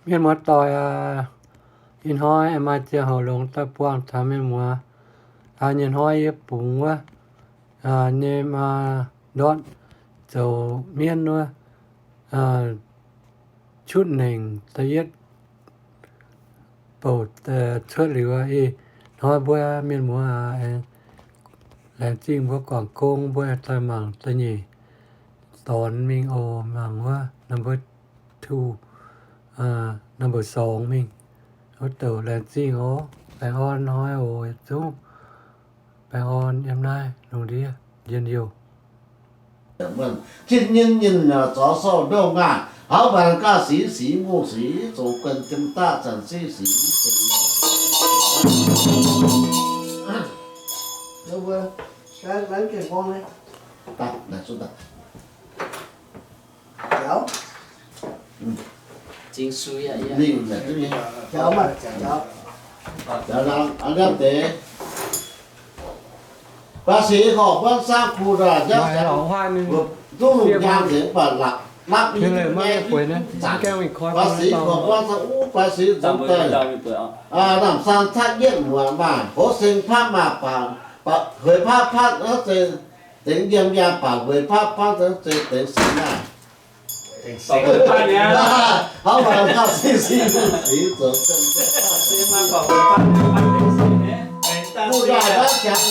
Mienh muoz-doic aac, ih hnoi aengx maaih ziangh hoc longx daaih buangh taux mienh muoz. Aa, nyei hnoi yie bungx wuov, nyei maa ndortv zoux mienv wuov, cutv nengc da'yietv bouc cuotv liuz, ih hnoi mbuo mienh muoz aac, laengz zingh mbuo guangc gong, mbuo daaih mangc da'nyeic dorn mingh oc, mangc wuov number two, number song mingh. Wuov douc laengz zingh oc. Baengh orn hnoi oc, yietc zungv baengh orn yiem naaiv lungh ndiev njien-youh. Tin nyinh nyinh zorx sou ndongh aac, hauv maanc gaav sic sic mungh sic, zoux guon jiem daav zanc sic sic. Ninh ninh ninh ninh ninh ninh Baac sic horpc buonv saangv kuh ndaaih nziaamv siangx, duqv lungh nyaanh nzengc mv baac laqc, laqc mingh nyei zanc. Baac sic horpc buonv saangv uv, baac sic nzung daaih, namh saan caqv yietv muoz maah, hoz seng paatv maah, baac hueix paatv paatv naaiv zeiz dengx yiem yangh, baac hueix paatv paatv naaiv zeiz dengx singx naaiv. Hnangv naaic, sic sic mungh sic zoux guon jiem daav zanc sic sic. Kuh ndaaih nziaamv siangx,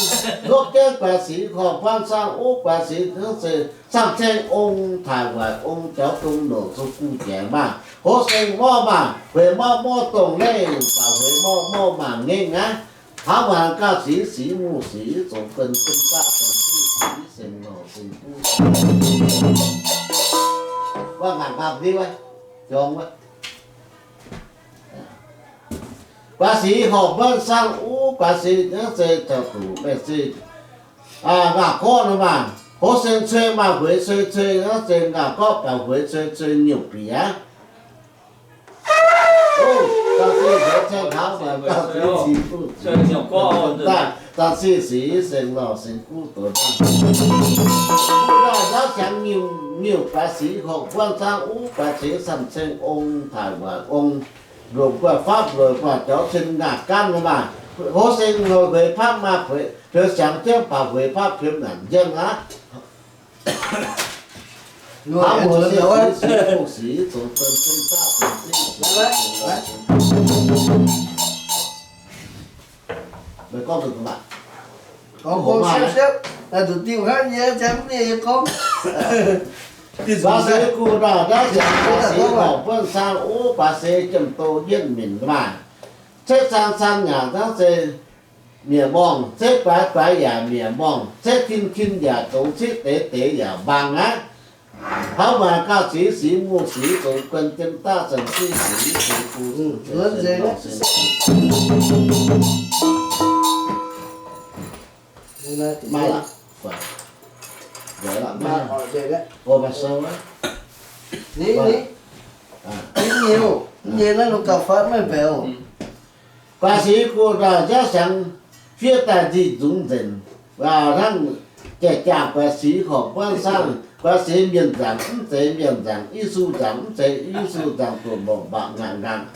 nduov jienv baac sic horpc buonv saangv uv, baac sic naaiv zeiz samh ceng ong taaix waaic ong jaux dong noc zuqc guv jiex maah, hoz seng morv maah, hueix morv morv dongh leih, baac hueix morv morv maah ngengh aqv. Hnangv maanc gaav sic sic mungh sic zoux guon jiem daav zanc sic sic seng lorh seng guv. Wuov ngaanc gaax ndiv wuov, jong wuov. Baac sic horpc buonv saangv uv, baac sic naaiv zeiz taux duqv maiv zeiz ngaanc gorqv nor maah, hoz seng cui maah, hueix cui cui naaiv zeiz ngaanc gorqv baac hueix cui cui nyungc bieqc aqv. Zanc sic sic seng lorh seng guv doz. Kuh ndaaih nziaamv siangx nyungc baac sic horpc buonv saangv uv, baac sic samh ceng ong taaix waaic ong, longc guaih faatv longc guaih jaux cin ngaanc gaanv nor maah, hoz seng longc hueix paatv maah, pieux siangx jienv baac hueix paatv pieux ngaanc jienv aqv. Hnangv mbuo sic sic mungh sic zoux guon jiem daav zanc sic sic. Gorngv gorngv siepv-siepv, naaic zuqc diuh hnangv nyei, jang mv nyei gorngv. Baac sic kuh ndaaih nziaamv siangx, baac sic horpc buonv saangv uv, baac sic jiem doz yietv minc maah. Cetv caan caan yaac hnangv se mienh morngh, cetv guaix guaix yaac mienh morngh, cetv tin tin yaac dongz, cetv deix deix yaac mbaang aqv. Hnangv maanc gaav sic sic mungh sic zoux guon jiem daav zanc sic sic, sic gu sic. Maaih laqc, maaih laqc, maaih sou aqv. Baac sic kuh ndaaih nziaamv siangx, fiev daaih nzih nzungx nzengc. Hnangv jaax jaangh baac sic horpc buonv saangv, baac sic mienh nzaangc mv zeiz mienh nzaangc, Yesu nzaangc mv zeiz Yesu nzaangc, doqc mborqc mbaqc ngaanc ngaanc.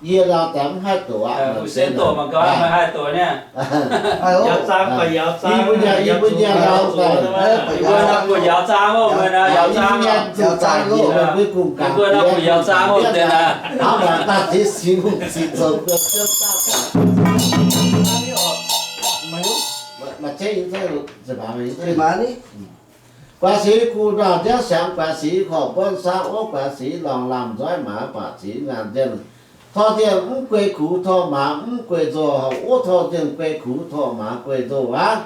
Yie nor daaih mv haih doqc aqv. Maaih zeiv, baac sic kuh ndaaih nziaamv siangx, baac sic horpc buonv saangv ov, baac sic lorngh lamh nzoiv maaz, baac sic ngaanc nzienh. Tor nzienh mv guei kux, tor maaz mv guei nzoh, ov, tor nzienh guei kux, tor maaz guei nzoh aqv.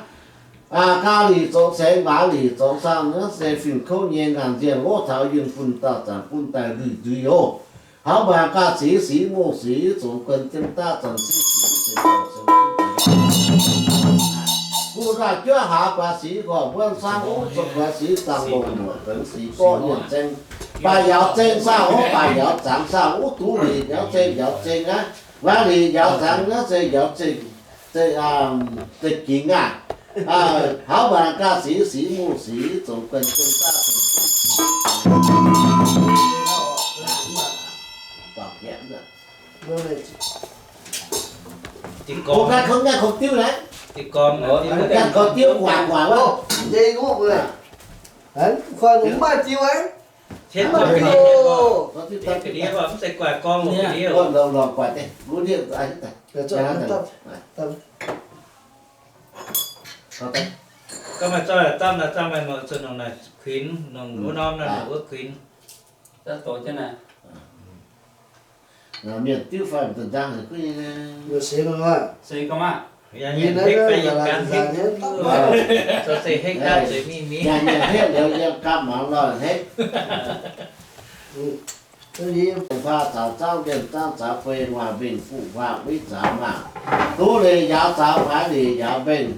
Aa, ga'lic zoux saeng, maaz lic zoux saang, naaiv se fingx kouv nyei ngaanc nzienh, lov taux yinh bun dauh zanc bun daaih luic nzuih oc. Hnangv maanc gaax sic, sic mungh sic, zoux guon jiem daav zanc sic, sic guv daaih juov hlaax baac sic horpc buonv saangv ov, zoux baac sic zaangc longc muoc, benx sic gorqv yienh zeng. Baac yauz zeng saangv ov, baac yauz zaangc saangv ov, duqv lic yauz zeng, yauz zeng aqv. Waac lic yauz zaangc naaiv se yauz zeng, zeng jingx aqv. Hnangv maanc gaax sic, sic mungh sic, zoux guon jiem daav zanc sic. Diuh gorm, diuh gorm, diuh gorm, diuh gorm, gu'nguaaic gu'nguaaic wuov. Hnangv koi nungx maaih diuh aqv. Mv maaih diuh oc. Ga'ndiev mv zeiz gu'nguaaic gorngv longc ga'ndiev. Gorngv maaih zoih laaix zamv naaic, zamv maaih mouc zuqc nongc naaic kuinx, nongc wuov norm naaic, nongc wuov kuinx. Mienh diuv fai m'daaih nzang haic guv nyei. Seix gorngv maah. Yaac mienh hnekv fai yiem gan hnekv. Zoux se hnekv daaih zueiz mingh mingh. Yaac mienh hnekv liuz yiem gan mangc lorh hnekv. Dongh hlaax zaux zaangv mbienv zaangv zaux guei, nguaaic mbenc fuqv huaang witv zaux maah. Duqv leiz njaaux zaux, faix leiz njaaux mbenc.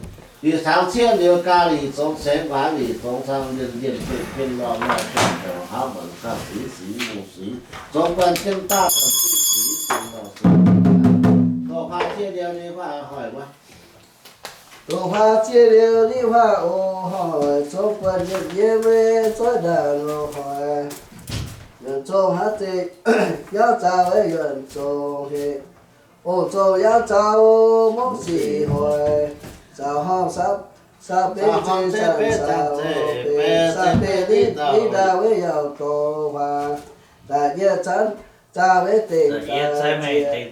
Liuz cangx ciev liuz gaax, liuz zongx seix nquaix, liuz zongx cang lienh lienh, bienh bienh lorh lorh, bienh zoux hauv muonc gauh sic sic mungh sic, zongx buonc jienv daaih buonc sic sic, bienh lorh sic. Doqc huaax zieqv liuz ni huaax hoic wuov. Doqc huaax zieqv liuz ni huaax o hoic, zongx buonc yietc yiem mei zoiv ndaangc lorh hoic. Yuonh zong haaix zeiz, yaauv zaux wuov yuonh zong hec. Ong-zong yaauv zaux mongv sic hoic, zaux horngh sap, sap beiv zeiv zanc zaux beiv, sap beiv nitv nitv ndaauh wuov yaac doqc huaax, da'yietv zanc zaux wuov dengh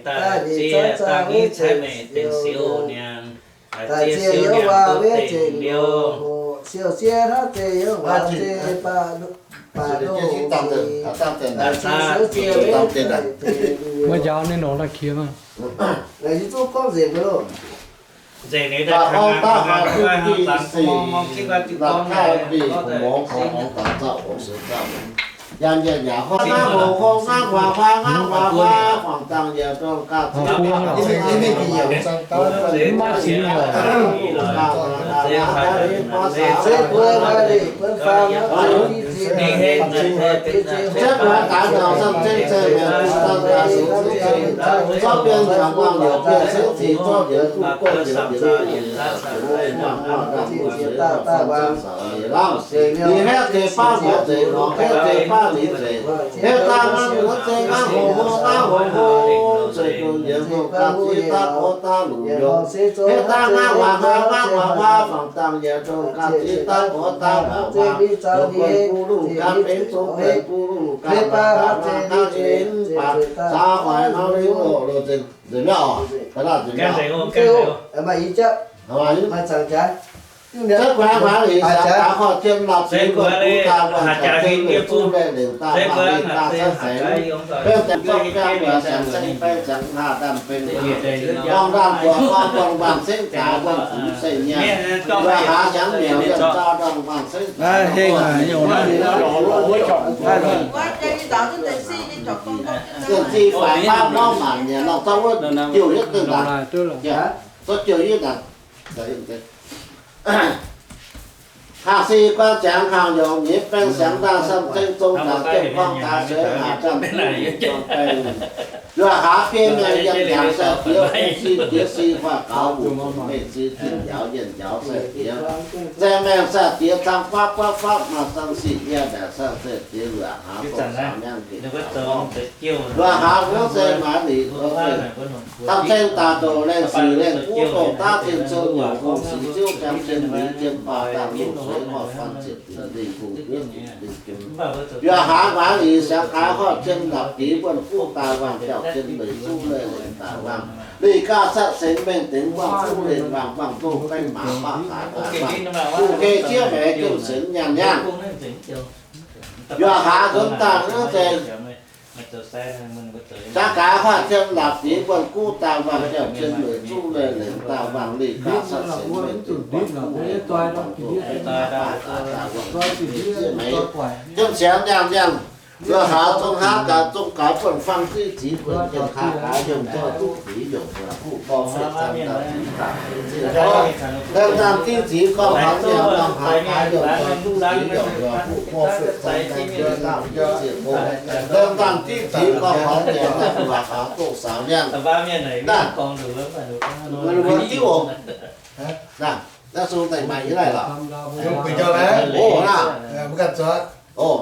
daaih ziex, da'nyeic zanc zaux wuov dengh siou niangx, da'ziex youz waac wuov dengh liouh, siou siev hnangv deix youz waac zeiv baac baac ndoh. Maiv njaaux ninh nor naaiv kiev maah. Nzengc ninh daaih tengx naaiv hnangv zanc gorngv mor mor kingv guaav diuh gorngv naaiv, gorngv daaih singv. Yaac nyanc yaac huaav nqaang hoc hoc nqaang huaax huaav nqaang huaax huaav, huaang dangh yaac ndongh gauh ziex. Ziepv huaax daaix nzauc, samv ceng ceng mi'aqv, dangh gaax sux ceng ceng, zorqv bienh hnyangx guangc liouc bienh cengx cingx, zorqv liouc duqv guoqv liouc bienh lamh, lamh lamh lamh lamh, lamh lamh lamh lamh, liuz hnangv zeiz baav mbuox zeiz, lorz hnangv zeiz baav liuz zeiz, hnangv dangh hnangv muoz zeiz hnangv hoc hoc hnangv hoc hoc, zeiz dongh yienx dongh ganh ziex daav gorx daav lungc yongc, hnangv dangh hnangv waac hnangv waac waac, fangx dangh yienx dongh ganh ziex daav gorx daav waac waac, dongh guanh buv lungh ganh benx zong guanh buv lungh ganh waac waac hnangv hnangv hnangv hnangv, zaax hoic hnangv liuz oc, loz-nzengc nzengc mi'aqv oc, ga'naaiv nzengc mi'aqv. Maiv zangx jaaix. Setv guaix huaax liuz, siangx gaax horh jiem la'bieiv, guanh buv daaih guanh caux jienv mingh zuqv leih lengc daaih huaang lingh daaih setv seix, beiv deix zorqv biangh guaix siangx saeng baeng siangx haah ndaamv-benx haah, dorngh ndaamv-buoc gorngv dorngh mbaanh sengv gaax wuonh fungx saeng nyaanh, yaac haax siangx miaux yienh zaux dorngh mbaanh sengv gaax, zienh zih faix baav morv maanc nyanc nor zorqv wuov jouh hietv deix ndaangc, zorqv jouh hietv ndaangc. Kangh si guan ziangx kangh yongc nyei baeng siangx ndaangh samv ceng zong daaih jienv gorngv daaih sueix haac zanc buv lungh zorng baeng. Yuoqc haax biei maengh yiem yangh sai diex, ong si diex si huaax gaux wuc mengh si zinh njaaux yienh njaaux sai diex. Zaeng maengh sai diex cang fapv fapv fapv maaih zang sic yie ndaangc sai diex luoqc haax dongh saaux nyangv nqenc. Luoqc haax wuov se maaiz lic, samv ceng daaih doqc laengh sic laengh guv dongh daav zinh cou nyungc, ong sic ziouv jangx jien muiz jien baac dangh loz-sueix horh fan ziepc dinc lingh hungh juov dinc lingh jiem. Yuoqc haax maaiz lic siangx gaax horh jiem la'bieiv buonv guv daaih wangc jauv jien leiz zuqv leih lengc daaih wangc, lingh gaax satv sengx mengh dengx wangc zuqv lenh wangc, wangc dongh baeng maac baqv daaih wangc, zuqc geh jieqv maengx jomc seix nyaanh nyaanh. Yuoqc haax nzuonx daaih wuov deix, siangx gaax horh jiem la'bieiv buonv guv daaih wangc jauv jien leiz zuqv leih lengc daaih wangc, lingh gaax satv sengx mengh dengx wangc zuqv lenh wangc, wangc dongh baeng maac baqv daaih wangc, lingh gaax zieqv maengx, jomc seix nyaanh nyaanh. Yuoqc haax zong haav gaax zong gaax buonv fangx diqv ziqc buonv jienv kaax gaax yongh zoih duqv ziqc yongh buonv guv gorngv fetv zangv daaih ziqc daaih fetv ziqc gorngv, laengz dangh diqv ziqc gorngv haax nyaanh gorngv haax gaax yongh zoih duqv ziqc yongh buonv guv gorngv fetv zangv daaih ziqc daaih fetv ziqc gorngv, laengz dangh diqv ziqc gorngv haax nyaanh gorngv luoqc haax dongh saaux nyaanh. Naaiv, mbuo diuv oc. Naaiv, naaiv sung daaih maaih yie naaiv lorqc. Oc, naaiv. Oc.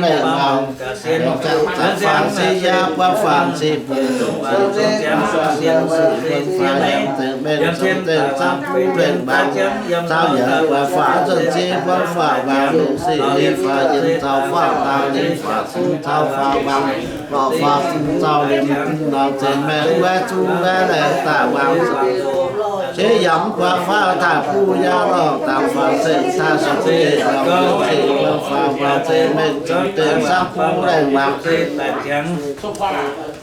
lengh muangx. Yiem ziangx zaangc faanv se yaac buatc faanv se bun zunc ziex zunc ziangx, sienx sienx sienx faanv yiem zengx mengh zunc zengx zaangc buv lengh muangx. Zaangc yaac buatc faanv zunc ziex buatc faanv muangx longc sic ninh faanv yiem zaux faanv dangh ninh faanv cingx taux faanv muangx. Lorqc faanv cingx zaux liemh nor zengx mengh wuov zungv maiv laengz daaih muangx. Qiex yaac mv buatc faanv taaih buv yaac lorqc dangx faanv zengx taaih suonc zengx lorqc zengx buatc faanv muangx zengx mengh zunc zengx zaangc buv lengh muangx.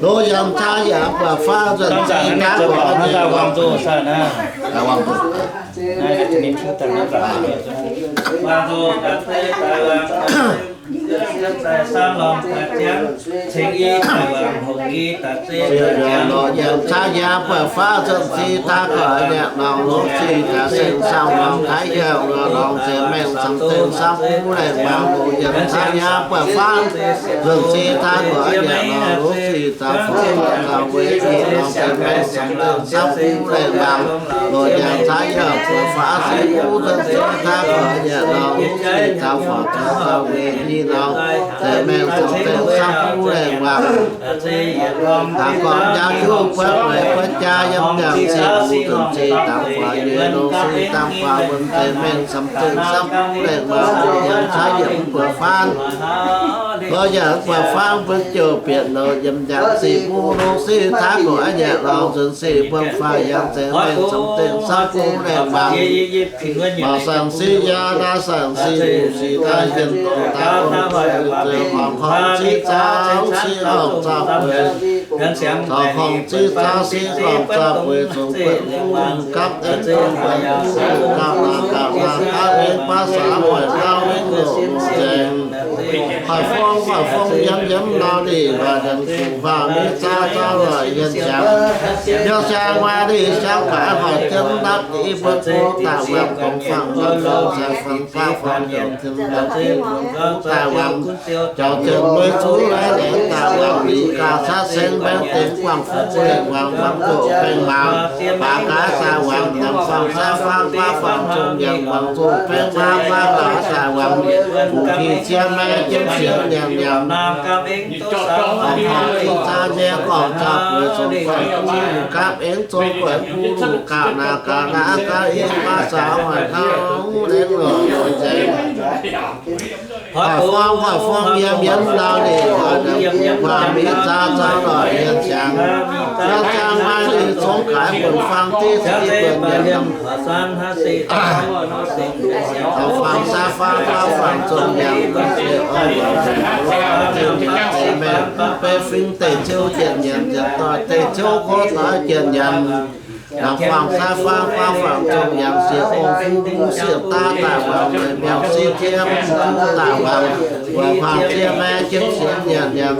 Loz yaac caa yaac buatc faanv nzuonx zengx daaih buatc nyei wangc Nor yiem caav yaac buatc faanv zunc sic taav gorx nyanc lorngx longx sic taav seng samv lorngx kaaix hiaangx lorngx ziex maengh samv zinh samv kuv laengh maengx loz yiem caav yaac buatc faanv zunc sic taav gorx nyanc lorngx longx sic taav fongc taav weic i lorngx ziex maengh samv zinh samv kuv laengh maengx loz yiem caav yaac buatc faanv sic kuv zunc sic taav gorx nyanc lorngx longx sic taav fongc taav weic i lorngx ziex maengh samv zinh samv kuv laengh maengx. Aa gorngv jaax juv buatc weic buatc jaax yiem nyanc sic kuv zunc sic dangx faaux nyei longx sic dangx faaux wuonh ziex maengh samv zinh samv kuv laengh maengx loz yiem caav yaac buatc faanv. Loz yaac buatc faanv mbuo jouh bieqc loz yiem nyanc sic kuv longx sic taav gorx nyanc lorngx zunc sic buatc faanv yiem ziex maengh samv zinh samv kuv laengh maengx. Maux saeng sic yaac naaiv saeng sic luc sic daaih yienh dorngx daaih ong ziex horngc horngc sic zaangc sic horngc zaangc bueix, horngc horngc sic zaangc sic horngc zaangc bueix zungv buatc longx gapv aengx zungv buatc gapv naaic gapv naaic gapv aengx baav saax hoic gapv aengx loz nzaeng. Hoic fong hoic fong yiem yiem nor lih hoic nzaeng fungx faah mingh zaangc zaangc hoic yienh siangx. Yiem siangx maaih lih siangx gaaix hoic jienv napv i buonv buv daaih wangc dongh fangx nor fangx sai fangx baav fangx yiem jienv buonv buv daaih wangc jauv jienv mbuo zuqc laengz laengz daaih wangc lingc gaax caqv ceng mbaengx dingc guangc fuqv lengh wangc wangc doqc baengh maaz baac gaax daaih wangc namx fangx sai fangx baav fangx zongh yangh wangc zoqc baengh maaz baac gaax daaih wangc bungx ih ziex maengx jienv sienx nyanc nyanc. Horngc horngc zinh zaangc nyei gorngv zaangc bueix zongh guonc kuv luc gapv aengx zongh guonc kuv luc gapv naaic gapv naaic gapv i baav saax hoic hnangv nzengc. Hoic fong hoic fong yiem yiem nor lih hoic nzengc, guaax mingh zaangc zaangc hoic yiem siangx. Yiem siangx maaih lih zongx gaaix buonc fangx div div buonc yiem. Fangx sai fangx baav fangx zongh yangh mv zeiz orv, mv zeiz meih, mv beiv fingx deic-ziouv jienh nyanc, nyanc doic deic-ziouv gorx doix jienh nyanc. Fangx sai fangx baav fangx zongh yangh sieqv ong fuqv sieqv daav daaih wangc, meih miauh siqv jieqv mv duqv daaih wangc, weic fangx zieqv maengx jienv sienx nyanc nyanc.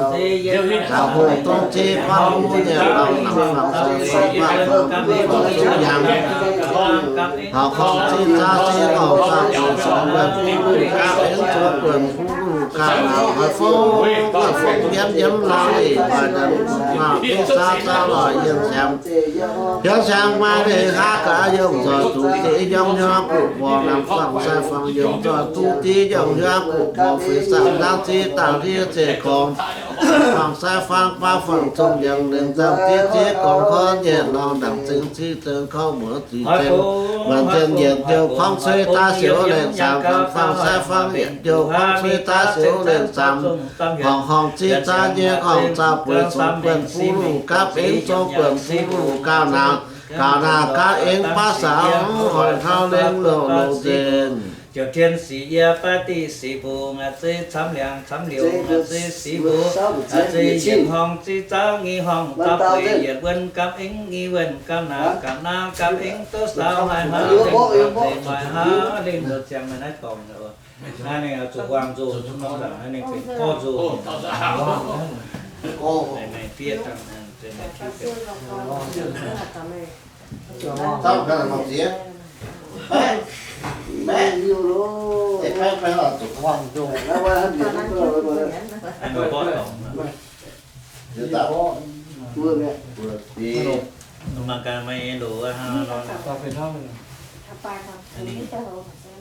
Taux hungh dongh zieqv baav mv nyanc lorngh, fangx sai fangx baav fangx zongh yangh. Taux horngc zinh zaangc siqv horngc zaangc bueix zongh guonc kuv luc gapv aengx zongh guonc kuv luc gapv naaic hoic fong hoic fong yiem yiem laangz lih hoic nzengc, fangx zinh zaangc zaangc hoic yiem siangx. Yiem siangx maaih lih haav gaax yiem nzoih duqv div yiem hnyouv guqc mborqc, namx fangx sai fangx yiem nzoih duqv div yiem hnyouv guqc mborqc, feix zaangc naaiv ziex dangh ndiev zeiv gorngx. Fangx sai fangx baav fangx zongh yangh, lengc zaangc ziex ziex gorngv kouv nyei lorngh, ndangc zingh ziex zingh kouv muoz ziex zingh, muonc ziex yietc jouh kouv cuei daav siouc lengc zaangc, fangx sai fangx yietc jouh kouv cuei daav siouc lengc zaangc. Horngc horngc zinh zaangc nyei horngc zaangc bueix zongh guonc kuv luc gapv aengx zongh guonc kuv luc gauh naanc, gauh naanc gapv aengx baav saax hoic hnangv lengh loz loz nzengc. Ziouc tien sic yie baav diqv sic mbuc, aa zeiv camv liangx camv liouc, aa zeiv sic mbuc, aa zeiv yietc horngc zinh zaangc nyei horngc zaangc bueix yietc wuonh gapv aengx nyei wuonh gauh naanc gapv naanc gapv aengx duqv saax hoic hnangv lengh loz nzengc, maaih hnangv lengh loz ziangx maaih naaiv dorngx. Naaiv ninh zuqc wangc nzoh norm nzangc, naaiv ninh benx gorngv nzoh. Gorngv. Meih, meih fiev dangh, meih tiuv deix. Meih, meih, meih zuqc wangc nzoh. Meih mborqv dorngx. Mangc gaax meih loz hnangv nor.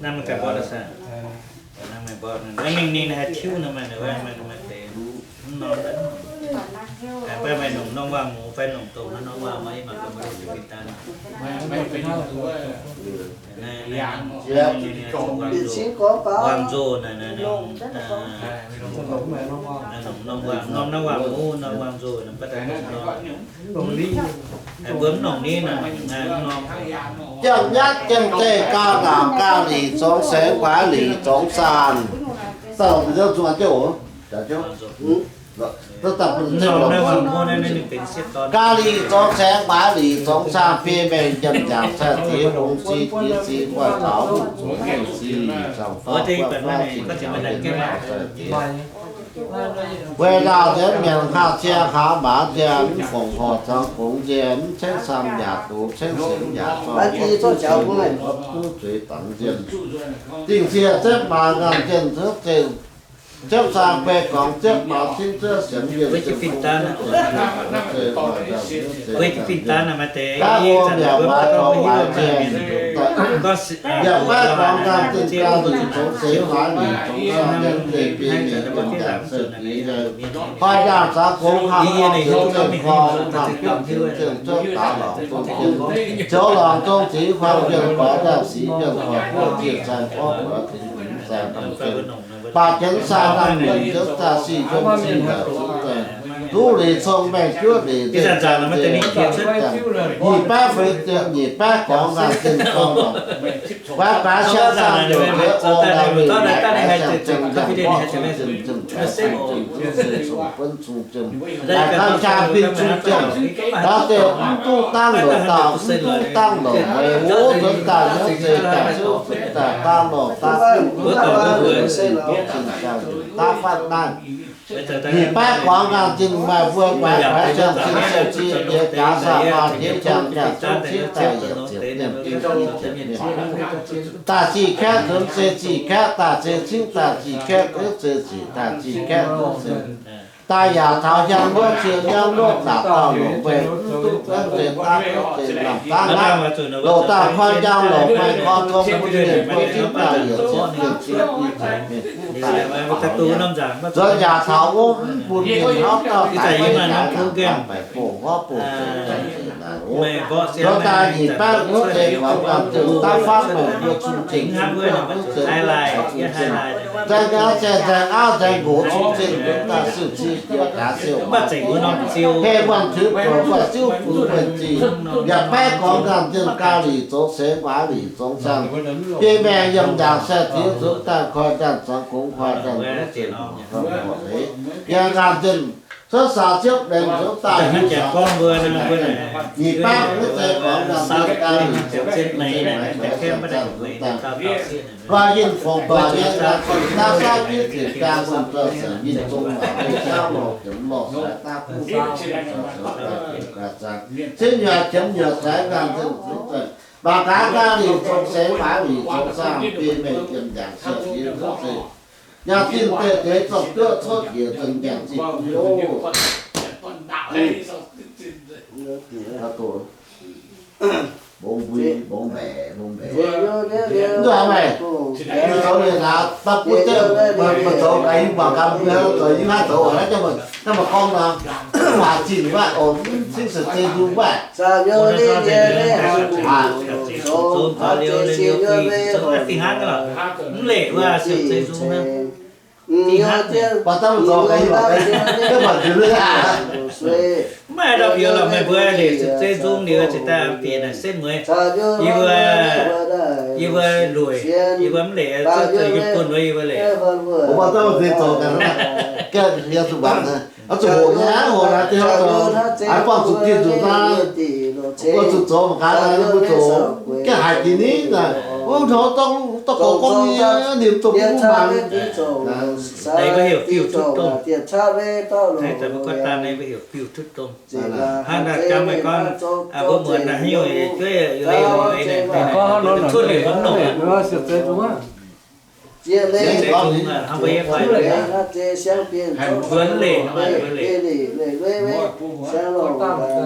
Naaiv mangc gaax mborqv daaih saah? Naaiv mingh ninh haih tiuv nor, meih, meih deix mv norm daaih. Fai meih nongc norm waangh muoz fai nongc dongh haaix norm waangh muoz, yie mangc gaax meih loz jienv binh daaih. Waangh nzoh naaic, naaiv nongc norm waangh, norm naaiv waangh muoz, norm waangh nzoh naaic, baav daaih nongc norm. Mbuo mv nongc ni naaic, naaiv norm. Janx nyatv janx zeih gauh naanc gauh lic zongx saengx guaax lic zongx zaanh. Dauh nzunc zuqc jiouv, jiouv. Gaax liqc zongx saeng, maaiz liqc zongx saeng, biei maengh yiem ndaangc saeng-diex, ong-ziex jiex ziex guanh taux, mv zungx mengh si, zangc faa guanh faa zinh ndaangc saeng-diex. Weic laauh nzienx mienc, haah cie haaz maaz nzie, mv fongc horc zangx gongx nzie, mv cengv saam yaac doz, cengv sienx yaac zorng, duqv zueiz dangx nzienh, dingh cie zepv maaz ngaanh nzienh, ziepv saang guei gorngx, ziepv maaz cingv zuov sienx mienh, gaav o miauc maaiz gorngx maaiz nzie, yaac maiv gorngx ngaanh zinh gauh liqc zongx seix maaiz liqc zongx saeng, nziex deix biei mengh yiem ndaangc saeng-diex, koi ndaangc zangx gongx, hnangv gorngv ziouc zengv gorngv, hnangv gorngv ziouc zengv zuov daaih lorngc zong jien, zoux lorngc zong zingx huaang mienh, goix ndaangc sic mienh, hoic buov zieqc saeng gorngv, goix zingx saeng hnamv jien, baac jienv saeng hnamv mienh, ziouv daaih sic yiem zinh yaac zuqv daaih, duqv liuz cong-mengh juov liuz nzengc zaangc, nyic baeqv feix ziepc, nyic baeqv gorngx ngaanh zinh gorngv lorqc, guaix guaix siang zaangc liouc nziex ong, liouc liuz guaix siang zinh, yangh gorngv zinh zinh, guaix zinh zinh, zuov se cong-buonv cung jiem, laaic gan jaa bin cung jiem, taux deix mv duqv dangv longc dauh, mv duqv dangv longc mueiz, wuov nzuonx daaih nzuonx se daaih, ziouv nzuonx daaih daav lorh daav, wuov daaih wuov nzuonx se daaih daav fatv naaiv. Nyic baeqv gorngv ngaanh zinh maaih mbuo guaix guaix siang zinh siang zinh jiex jaax saah maah jiex jangx jangx zouv cingv daaih yietc ziepc mienh, daaih zih kaeqv nzuonx se zih kaeqv, daaih se cingv daaih zih kaeqv, gouv se zic daaih zih kaeqv, gouv se daaih yaac taux hiaang wuov cie nyauv notv naaic dauh longc mbuo mv duqv hnangv se daav gouv se lamh daav aqv. Longc daaih koi njang longc maaih koi tong bun mienh mbuo cingv daaih yietc ziepc mienh, ziex diuh ziepc mienh, nzuonx yaac taux wuov mv bun mienh hnamv dauh daic, maiv yaac lamh daav baeqc bouh ngorv bouh zeix, naaic wuov nzuonx daaih nyic baeqv wuov se gorngv ngaanh zinh daav fatv meih mbuo cung zinh cung duqv, cung zinh nzaeng aqv, nzaeng nzaeng aqv, nzaeng nqox cung zinh nzuonx daaih siou-cie jiex gaax siou-maac jiex, heh muonh tuix buoc buatc ziouv fungx wuonh zinh, yaac baeqv gorngv ngaanh zinh gaax liqc zongx seix maaiz liqc zongx saeng, biei maengh yiem ndaangc saeng-diex nzuonx daaih koi ndaangc zangx gongx, koi ndaangc zangx gongx, yaac ngaanh zinh cuotv saau ziepv lengh nzuonx daaih, nyic baeqv wuov se gorngv ngaanh zinh gaax liqc zongx seix maaiz liqc zongx saeng nzuonx daaih, nqoi yinh fongc doic nyei, daav saauv jienv ziepc jaang, mbuo dorh saengc yinh zong maac, mbuo jauv lorh jomc lorh sai, daav buv daav, cingv nyuoqc jomc nyuoqc sai, ngaanh zinh zungv daaih, mangc gaax gaax liqc zongx seix maaiz liqc zongx saeng, biei mengh yiem ndaangc saeng-diex nzuonx se, yaac zinh deix deix zorqv duqv cuotv njiec nzengc, ngaengc zinh bun oc. Mbong mbui, mbong mbaeqc, mbong mbaeqc. Mv nduov meih, mv zoux liuz naaic, daaih butv jienv, mv zoux gaax, yie mbuo ganh mbuo zoux, yie mbuo zoux, naaiv maaih gorngv nor, waac zinh waaic oc, mv cingv se zei nzung waaic. Mv leic wuov, se zei nzung. Baac daaih mv zoux gaax, yie mbuo ganh, mv baac nzunc aac, mv maaih ndau bieqc lorqc, meih mbuo leic se zei nzung liuz ziouc daaih bieqc naaic setv mueiz. Yie mbuo, yie mbuo lueic, yie mbuo mv leic, zuqc yie bun wuov yie mbuo leic. Oc, baac daaih mv zeiz zoux gaax, gengh yie zuqc mangc, oix zuqc hoqc nyei aqv, hoqc naaic deix oix zuqc, aav buangh zuqc dieh nzunc daaih, oix zuqc zoux mangc gaax naaic, mbuo zoux gengh haiz jiex nitv naaic, wuov hnoi dorh gorx gorngv nyei, ninh dongh mbuo mangc. Naaiv mbuo heuc fiuv-tutv dongh. Naaiv zanc mbuo gorngv daan naaiv mbuo heuc fiuv-tutv dongh. Hnangv naaiv jangx meih gorngv, mbuo muonz naaiv haaix nyungc jueiv, yie, yie, yie, yie, tutv liuz nongc, mbuo yietc fai nzuonx leiz, mbuo leiz, mv leiz naaic. Mbuo, mbuo, mbuo, mbuo, mbuo,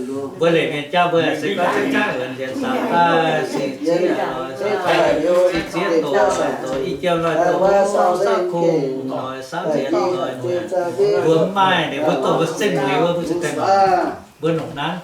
mbuo, mbuo leiz mienh jauv mbuo se gorngv zangv nzuonx nzienx saaux daaih se zieqv, se zieqv doqc, doqc i jiem lorh doqc, saauv kungx hnoi, saauv nzienx hnoi, mbuo mv maaih, mbuo dongh mbuo setv mueiz wuov, mbuo zuqc daaih mangc, mbuo nongc nanv.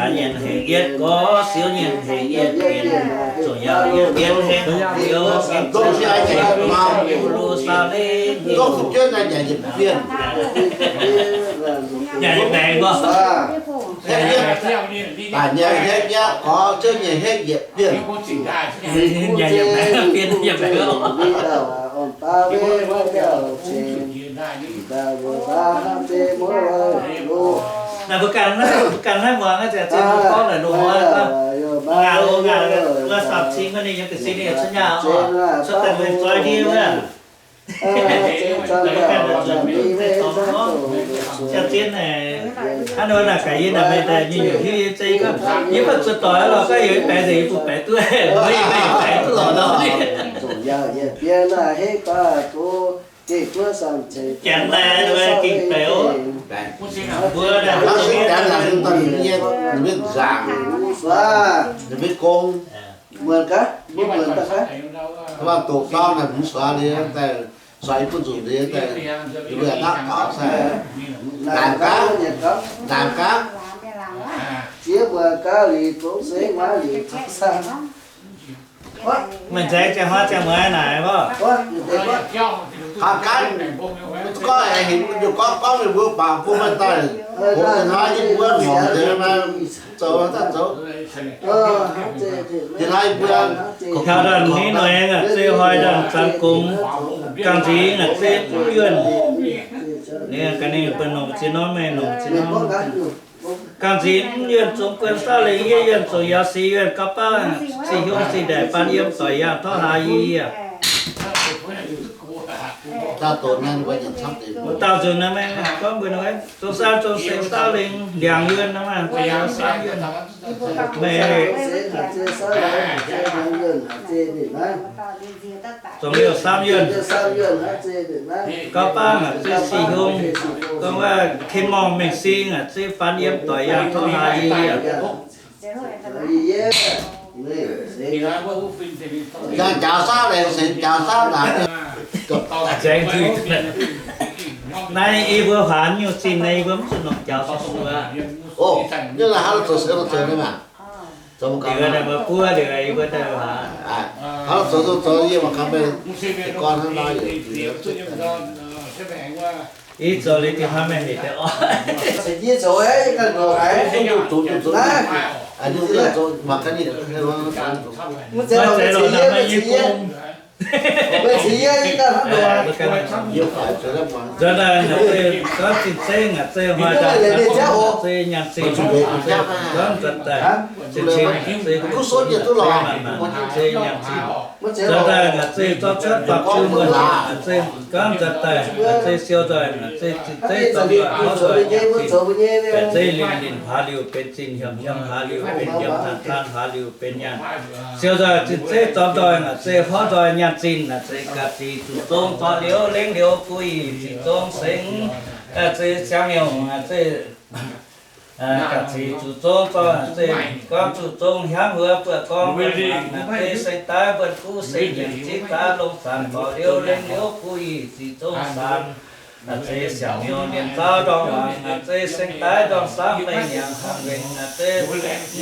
Nyienc hengx yietv gorx, siou nyienc hengx yietv bienx, zuqc yaauc yietv bienx hengx liuz, Ye^lu^saa^lem. Nyanc yietv maengx gorx. Nyanc yietv gorx, siou nyienc hengx yietv bienx. Nyanc yietv maengx bienx, nyanc yietv maengx gorx. Naaiv mbuo ganh, mbuo ganh naaiv muangx naaiv ziangh zien mbuo gorngv naaic longc oc. Ngaanc oc, ngaanc, wuov sapc cing wuov ninh yiem ga'sie ninh yaac cuotv nyaah oc, cuotv daaih mbuo zoi ndiev wuov. Ziangh zien naaic, hnangv nor naaic gaax yie naaic meih daaih nyei nyungc hiuv yie zeiz gorngv, yie mv baac zuqc doic lorqc, gorngv yie baeqc nzengc yie bun baeqc duqv, mbuo yie baeqc duqv lorqc nor. Janx naaic ging baeqc oc. Mbuo naaic, ninh mbuo nzaangc, ninh mbuo gong. Mv baac doqc dorng naaic mv suax liuz daaih, suax yie bun nzunc liuz daaih, yie mbuo yaac naqv taux sai. Naaic gaav, naaic gaav. Ziex muonz gaav liuz zongx seix, muonz liuz zongx seix. Meih nzengc ziangh hnoi ziangh muonz naaic oc. Haaix gaav, gorngv aengx heuc gorngv, gorngv meih mbuo baac bun meih daaih, hopv deix hnoi yie mbuo hmuangx deix maaih zoux daaih zoux. Deix hnoi yie mbuo taux daaih ni noic aengx zeiz hnoi daaih zanx gong, gangh nziex aengx zeiz mv yuonh. Ninh gaax ninh bun nongc ziex norm, meih nongc ziex norm. Gangh nziex mv yuonh zongx guon saauv lengh, yietv yuonh zongx yaauc, six yuonh gauh baav, six hiuv six ndaeqc faan yiem doic yangh torv hlaax yie. Dauh nzunc naaiv maengx gorngv mbuo nor, zongx saauv zongx seix saauv lengh, ndiangx yuonh nor maah, zongx yaauc saauv yuonh. Meih zongx liouh saauv yuonh. Gauv baav aqc zeiz six hiuv, gorngv wuov ken morngh mengh sing aqc zeiz faan yiem doic yangh torv hlaax yie. Yangh njaaux saauv lengh, seix njaaux saauv ndaangc. Naaiv yie mbuo huaax nyungc zinh naaiv yie mbuo mv zuqc nongc njaaux suv suv aqv. Mbuo buov liuz yie mbuo daaih huaax. Ih zoux liuz dingh hnoi meih hec deix orv. Maiv zeiz lorqc, naaic maaih yie gong. Nzuonx daaih naaic, gorngv zinh zeiv aqc zeiz hnoi daaih, gorngv zeiz nyaanh zinh, gorngv nzuonx daaih, zinh cin aqc zeiz, maanc maanc aqc zeiz nyaanh zinh. Nzuonx daaih aqc zeiz zorqv cuotv bapc zunh muonh aqc zeiz, gorngv nzuonx daaih aqc zeiz siou nzoih aqc zeiz zinh zeiv zorqv nzoih, hnangv nzoih nyaanh zinh, aqc zeiz linh linh hlaax liuh benx zinh, hiuom hiuom hlaax liuh benx yiem, taan taan hlaax liuh benx nyaanh. Siou nzoih zinh zeiv zorqv nzoih aqc zeiz hnangv nzoih nyaanh zinh aqc zeiz ga'zic zuqc zong zorqv liuz lengh liuz bun yietc ziqc zong sengx, aqc zeiz siangx nyungc aqc zeiz ga'zic zuqc zong zorqv aqc zeiz gorngv zuqc zong hiaangv huox buoqc gorngv buonc mangc aqc zeiz seng daaih buonc guv seng nyanc zipv daaih longx zanc zorqv liuz lengh liuz bun yietc ziqc zong saanx. Aqc zeiv siangx miuc mienh zauv ndorngx wangc, aqc zeiv seng daaih ndorngx samv mengh yangh hnangv wengh, aqc zeiv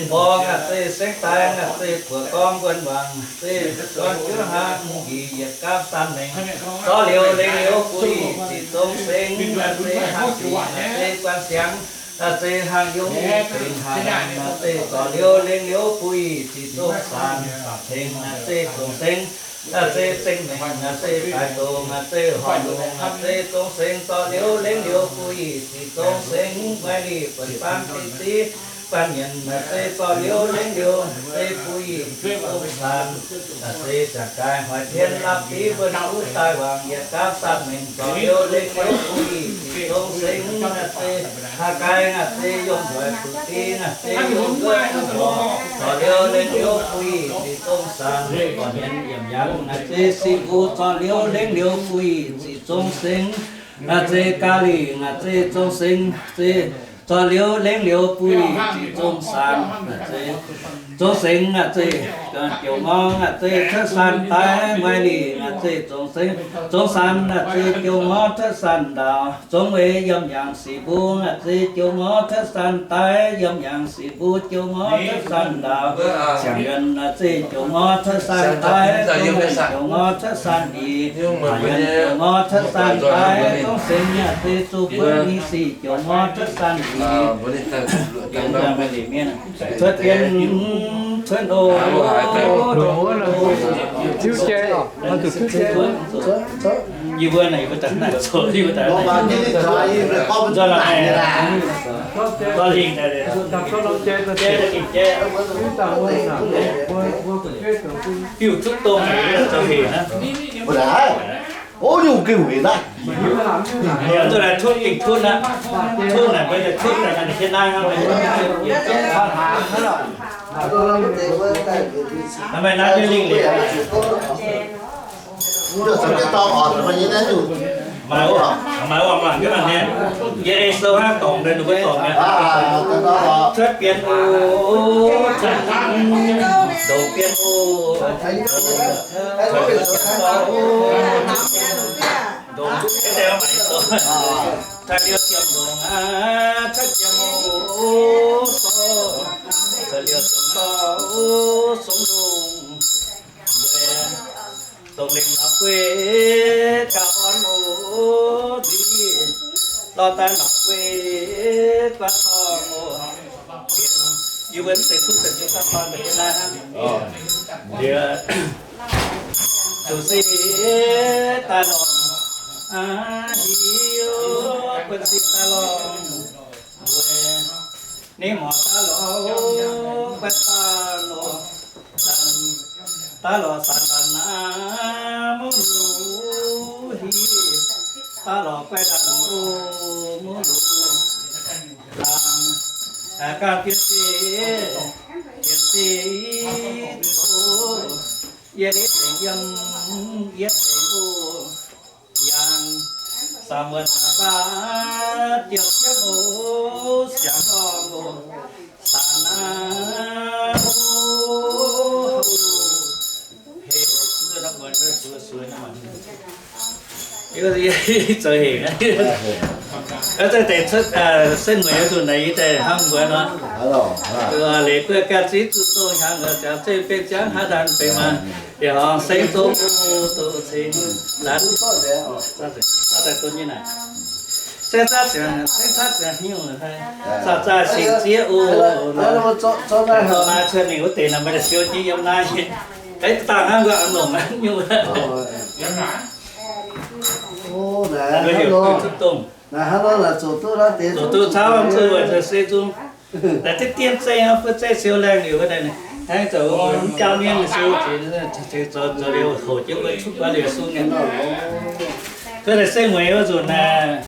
mborngz, aqc zeiv seng daaih, aqc zeiv buoqc gorngv wuonh wangc, aqc zeiv gorngv juov hnangv njiec yietc gaamv daan mengh, zorqv liuz lengh liuz bun yietc ziqc zong sengx, aqc zeiv hnangv sic, aqc zeiv guan siangx, aqc zeiv hnangv yungz benx hnangv nangh, aqc zeiv zorqv liuz lengh liuz bun yietc ziqc zong saanx, tengx aqc zeiv zong sengx, aqc zeiv zengx mengh, aqc zeiv daaih dongz, aqc zeiv horpc longx, aqc zeiv zong sengx zorqv liuz lengh liuz bun yietc ziqc zong sengx, maiv liqc buonc faan deix ziv, Baanh nyienc naaic se zorc liuz lengc liuz se buo yinh ziepc zong saanx. Naaic se ziangh gaaix hoic tien lamh div mbuo nduv daaih wangc yietc gaamv saanh mengh zorc liuz lengc liuz buo yinh ziepc zong sengx. Naaic se haaix gaaix naaic se yongh nzueic zuqc ding naaic se yongh nzueic zuqc horc zorc liuz lengc liuz buo yinh ziepc zong saanx. Gorqv-hniex yiemc yangh naaic se sic mbuo zorc liuz lengc liuz buo yinh ziepc zong sengx. Naaic se ga'lingc naaic se zong sengx, se zorc liuz lengc liuz buo yinh ziepc zong saanx. Naaic se zong sengx naaic se joux ngorv naaic se cuotv saanh daaih, mueiz lingc naaic se zong sengx, zong saanx naaic se joux ngorv cuotv saanh ndaaux. Zong weic yiem yangh sic mbuo naaic se joux ngorv cuotv saanh daaih, yiem yangh sic mbuo joux ngorv cuotv saanh ndaaux. Siangx yuonh naaic se joux ngorv cuotv saanh daaih, zong weic joux ngorv cuotv saanh nyeic, haaix yuonh joux ngorv cuotv saanh daaih, zong sengx naaic se zuqc buonv nyei sic joux ngorv cuotv saanh nyeic. Cuotv bienv cuotv oc. Yie mbuo naaic, yie mbuo daaih naaic zoux, yie mbuo daaih nzauh la'maih, nzauh lingh daaih, jai daaih gengh jai, diuh cuotv dongh naaic zoux hec hnangv. Mbuo naaic, o, nyungc gengh hec naaiv. Yie mbuo daaih tutv gengh tutv aqv. Tutv naaic mbuo daaih tutv daaih naaic jienv naaiv hnangv. Naaiv maaih naaiv jienv lingh liuz. Maaih wuov, maaih wuov mangc jienv mangc nyei. Yie ei sou hnangv dorngc daaih ninh mbuo dorngc nyei. Cuotv bienv oc, cuotv bienv, ndongc bienv oc, cuotv bienv oc, ndongc, daaih liuz ziepc ndongc aqv, cuotv bienv oc, sorc, cuotv liuz ziepc sorc oc, sungv ndongc. Dongh lengh norm guei gauh orn oc, nziex lorh daaih norm guei guaav dorngh oc. Yie mbuo se cuotv daaih jienv daaih dorn daaih jienv naaiv hnangv. Liuz, zuqc sic daaih lorngh, aa, hiuv buonv sic daaih lorngh. Weic ninh mor daaih lorz guai daaih lorz, daaih lorz sanx daaih naaiv mv luc hiv, daaih lorz guai daaih mv luc laangz, ganh bieqc sic, bieqc sic zoqc, yie liuz zengc yiem, yie zengc oc. Yangh, saamv muonz saamv baav diuh jienv oc, siangx lorngh oc, saanx naaiv oc, heh, zoux hec. Aa, daaih deix cuotv, setv mueic oix zuqc naaic yie daaih hnamv mbuo nor. Leiz guoqv ganh ziex zuqc dongh hnyangx oc, ziangx zeiv beiv ziangx haaix daan benx maah. Yie horngz sengx zong oc, doqc cing zanc, daaih duqv nyei naaic. Sengx zaatv ziangx, sengx zaatv ziangx hnyouv, zaatv zaatv singx zieqv oc. Zorqv naaiv cuotv mingh wuov deix naaic, meih daaih siou jienv yiem naaiv nyei. Daaih dangh hnangv wuov longc naaiv nyungc. Naaiv heuc zuqc dongh. Naaiv hnangv nor naaic zoux duqv naaiv deix zoux duqv caux mv zuqc weic zuqc se zungv. Naaiv deix dien zeiv hnangv, bun zeiv siou laengh liuz wuov deix, aengx zoux mv jauv mienv siou, zoux liuz hoqc jienv mbuo cuotv guaav liuz sung nyei. Cuotv daaih se mueiz wuov nzunc naaic.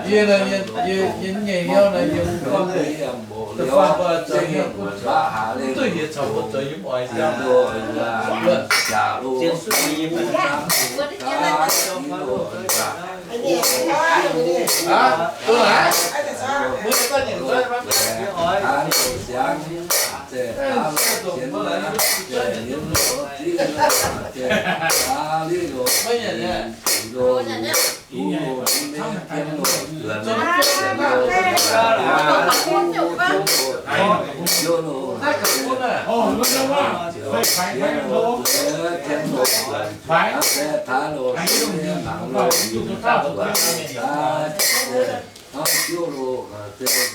Yie naaiv, yie, yie nyei hnyouv naaiv, yie mv gorngv da'faanh mbuo zoux hnyouv gunv zoux, mv duqv hieh caux mbuo zoux yiem oix jauv. Aa, duqv naaiv,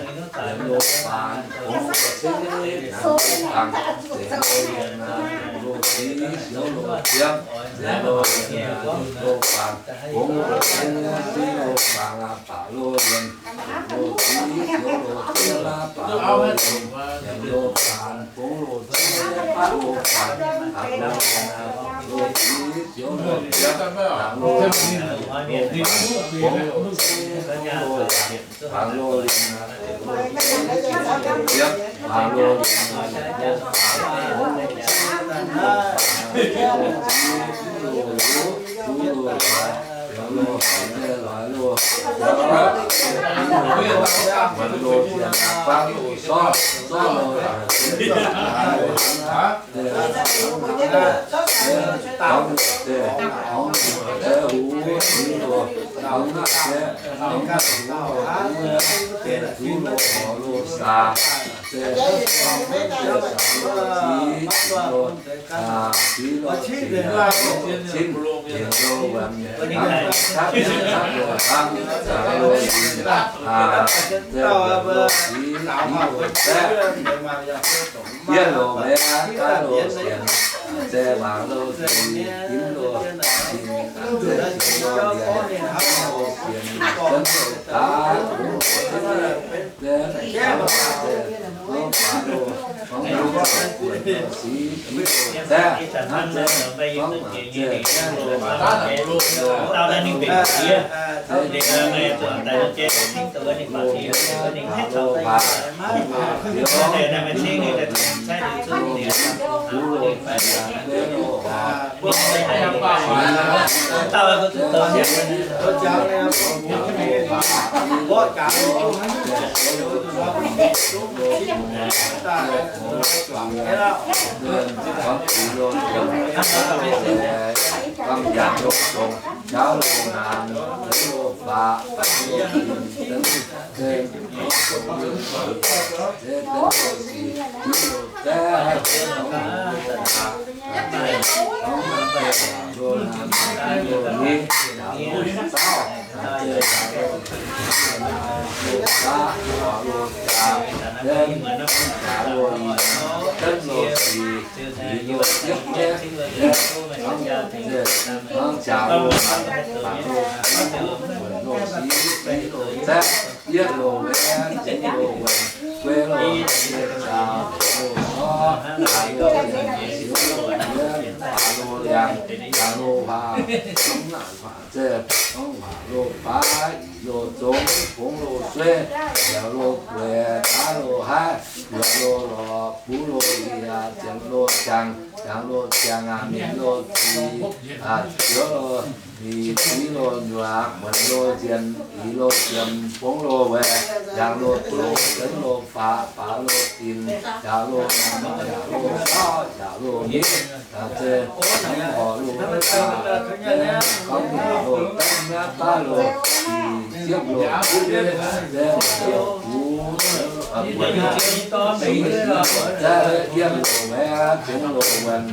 mbuo Yietc loz faanx, bungx loz cingv, naanc loz bangc, zengc loz yietc naanc, loz fiv, ziouv loz ziepv, zengc loz yietc naanc, loz faanx, bungx loz cingv, ziouv loz bangc, baac loz yietc, loz fiv, ziouv loz ziepv, baac loz yietc, yietc loz faanx, bungx loz cingv, baac loz faanx, baac loz yietc naanc, loz fiv, ziouv loz ziepv, baac loz yietc naanc, loz faanx, bungx loz cingv, bungx loz yietc, baac loz yietc naanc, loz fiv, ziouv loz ziepv, baac loz yietc naanc, loz faanx, bungx loz cingv, bungx loz cingv, bungx loz luv, bungx loz doix, loz haic, loz haic, loz, muonz loz ziepc, faam loz sorv, sorv loz, Yietv loz-mbaeqv, daav loz-sienx, zae waangc loz-zinh, dimv loz-zinh, zae sienx loz-lienc, loz-sienx, zunv loz-daav, bungx loz-zinh, zae, zae, gorngv baac loz, gorngv loz, siqv, siqv loz-zaeqv, zae, gorngv baac zae, zae, loz-baac, Yietv loz-mbaeqv, zengx loz-wuonc, guei loz-haic, loz-nzaaux, loz-sorv, haaix loz-ziangx, ziouv loz-yiemv, baac loz-liangx, yaac loz-huaax, gorngv naaic huaax zaeqv, gorngv huaax loz-baav, yic loz-zong, bungx loz-sueiv, yaac loz-gueix, daav loz-haiv, yuoqc loz-lorqc, buv loz-yie, ziepc loz-ziangx, ziangx loz-ziangx, mingh loz-zic, ziouv loz-mic, fiv loz-nyuoqc, muonz loz-nzienh, yic loz-ziemx, bungx loz-waeqc, yangh loz-doqc, zunv loz-faatv, faatv loz-dinc, yaac loz-namx, yaac loz-saauv, yaac loz-nitv, yaac zeiz, gorngv horc loz-nzaac, gorngv mingh loz-dengv, baav loz-sic, ziepv loz-kuv, zaeqv loz-gux, zaeqv, yietv loz-mbaeqv, zengx loz-wuonc,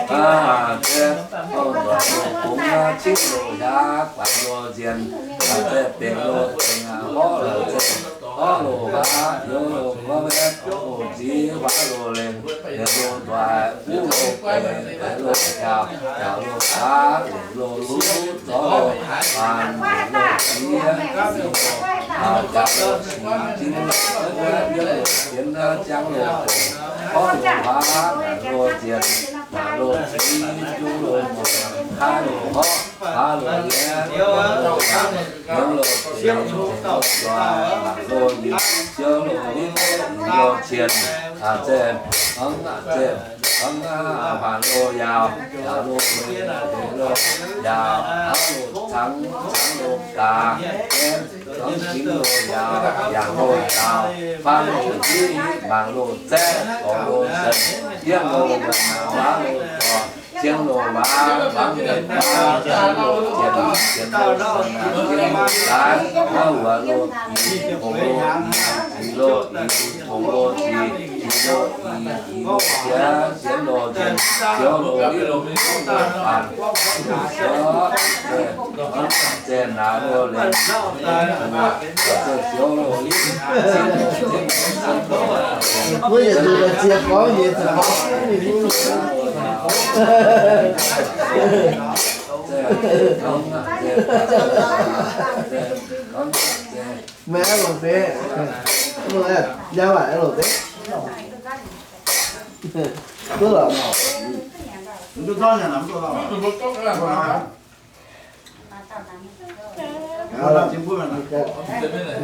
Baav, zaeqv, gorngv nzuonx loz-bungx, cingv loz-hiaav, guangc loz-nzienh, zaeqv, benx loz-zengx, horv loz-zengx, horv loz-huaav, youz loz-guov, zoux loz-ziv, huaav loz-lengh, yietc loz-ndoic, buv loz-beic, deix loz-nziaauc, nziaauc loz-baav, lengc loz-luv, zorqv loz-baanh, loz-ziev, loz Ziangh loz-sic, ziangh loz-sienx, ziangh loz-bungx, horv loz-huaav, maanc loz-zienh, maanc loz-zix, zungv loz-muoz, kaav loz-horv, baav loz-yietv, loz-baac, hnyangx loz-zeix, zengc loz-nzoih, maac loz-yic, siouv loz-nitv, loz-cien, a'zeh, hnangv a'zeh, hnangv a'hmuangx loz-yaauc, yaauc loz-hueix, hueix loz-yaauc, aav loz-cangx, cangx loz-gaax, Zangv zingx loz-yaauc, yangh loz-daaux, faanv loz-hiv, mangc loz-zaeqv, gorx loz-nzengc, yienh loz-nzengc, waav loz-zorc, cien loz-waav, waav loz-baav, cien loz-zienh, cien loz-zienh, cien loz-zaaix, wuov wuoc loz-ic, zic loz-ic, tongx loz-zic, zic loz-ic, ic loz-ziex, ziex loz-nzengc, ziouv loz-nitv, loz-faanx, loz-siouv, zaeqv naaiv loz-lengc, ziouv loz-nitv, ziouv loz-ziex, Mbuo yietc zuqc la'ziex gorngv yietc zuqc. Meih aah longc deix, mv longc, yaac aah longc deix. Duqv lorqc.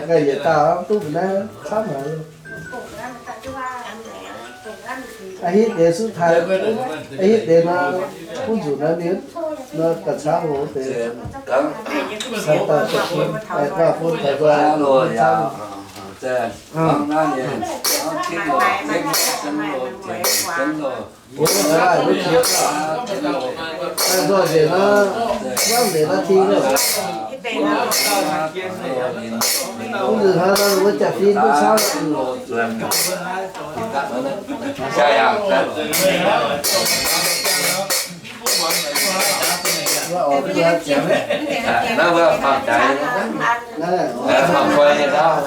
Ga'yietc dauh duqv mbuo naaiv camv haic. A'hitv deix sutv taaix, a'hitv deix nor, bun zuqc naaiv mienh nor, ga'camv loz deix. Caux dauh, caux dauh bun taux guaax camv. Nzoih nzengc nor, nzangv nzengc nor, ting loh. Mv nzunc hnoi nor, mbuo jaax fim duqv camv. Naaiv mbuo faam jaaix, faam koi nyei ndaauv.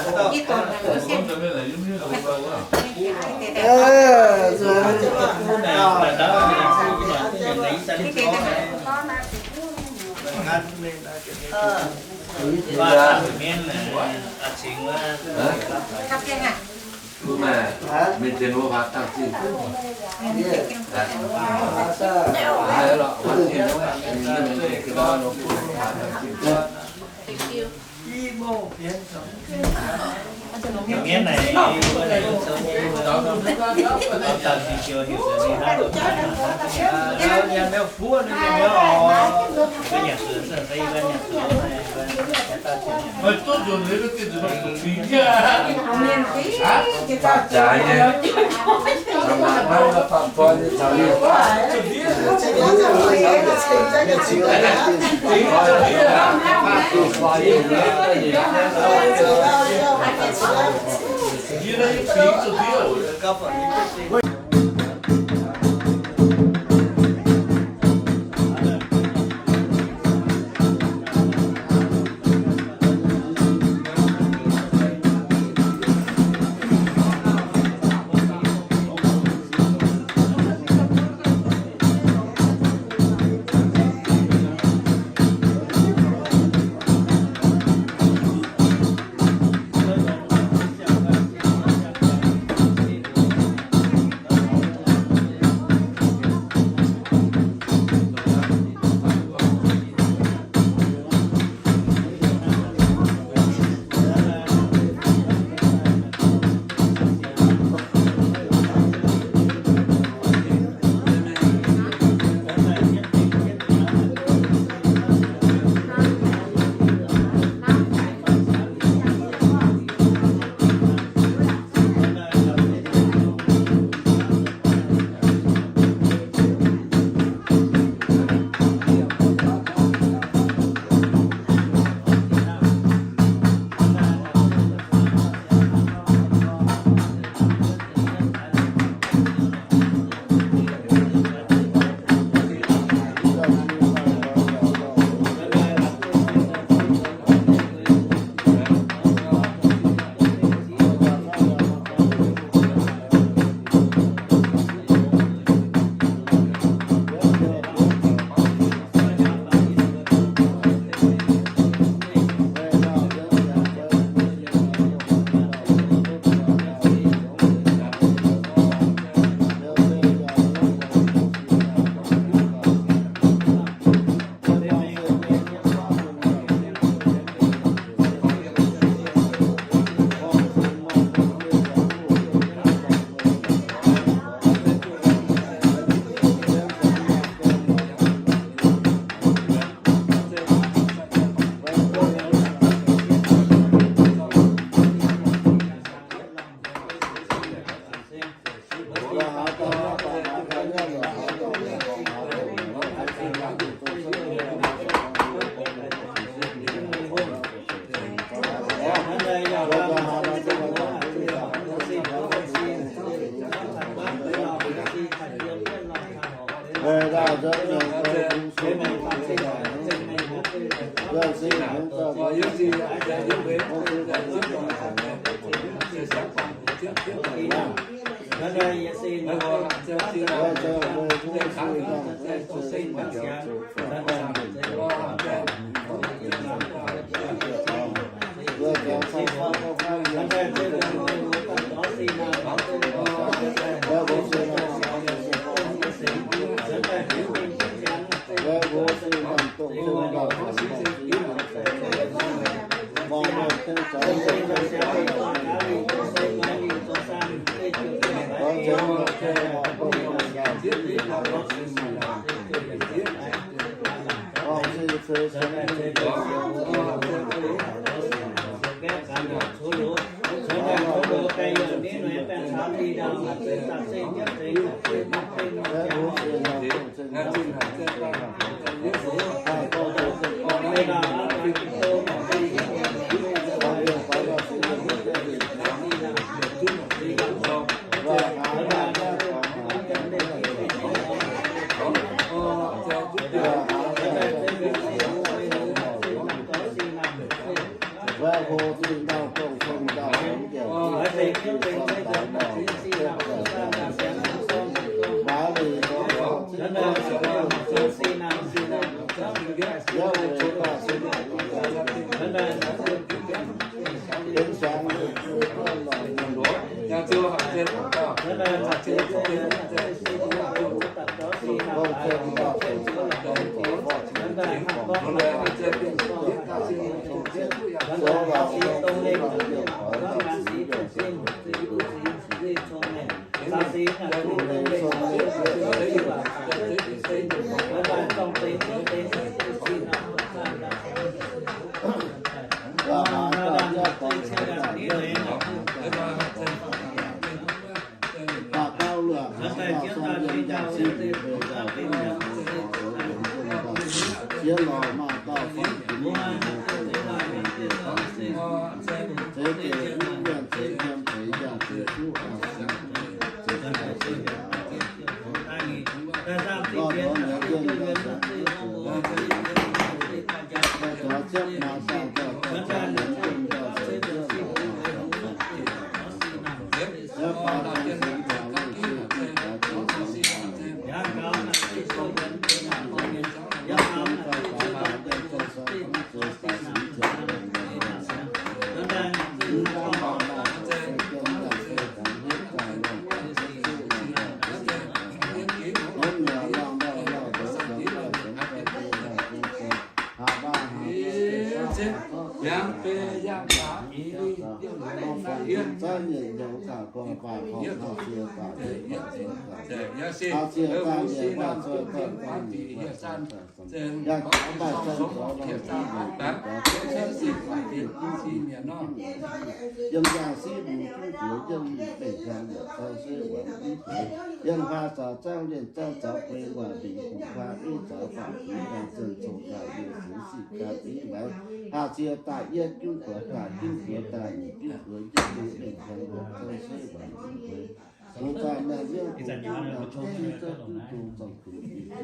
Yiem ziangh siqv mbuo juv zuoz yiem mingh benx ziangh yietc zouv se waanc div zuoz. Yiem hlaax zaux zaangv lienh zaangv zaux guei waanc mingh gu'nguaaz eiv zaux faatv fingx daaih zengc congx daaih liuz fingx siqv gan eiv waanc. Haah cie daaih yietv juv zuoz daaih juv zuoz daaih nyic juv zuoz yiem mingh benx ziangh yietc zouv se waanc div zuoz. Mbuo zaah maengh miev gu'nyuoz tov zinh zouv duqv dungx zorng-zuqc bieqc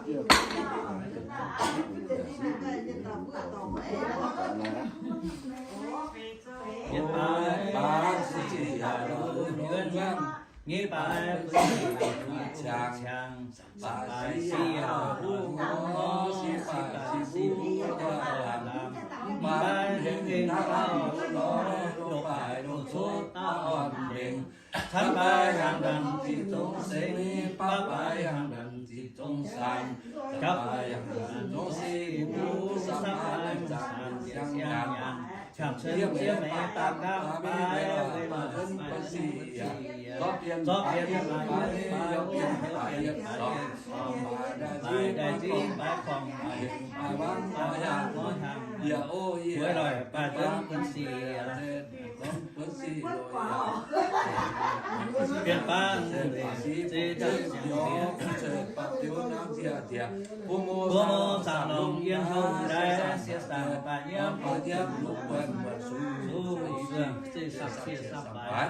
zieqv bieqc zieqv. Cắn bái hàng đần chỉ dũng sinh, báp bái hàng đần chỉ dũng sang, cắn bái hàng đần dũng sinh, ngũ sắc ái sản siang nhàn. Qangx cuotv zieqv meix daaih nqaamv baaix weic lorz baaix hlen buonv sic, zorqv bienh baaix yietv baaix, biauv bienh baaix yietv sorng, baaix daaih nziv baaix korngc, baaix hmz baaix hnyangx, yie o yie weic lorz baaix hlen buonv sic, buonv sic loz. Bienh baav zeiv dauh siangx diex, bun mou zaangc longx yiem hnyouv daaih, sieqv zaangc baac nyiemv, baac nyiemv lungh buonc, zuqc zuqc zeiv samh cie samh baaix,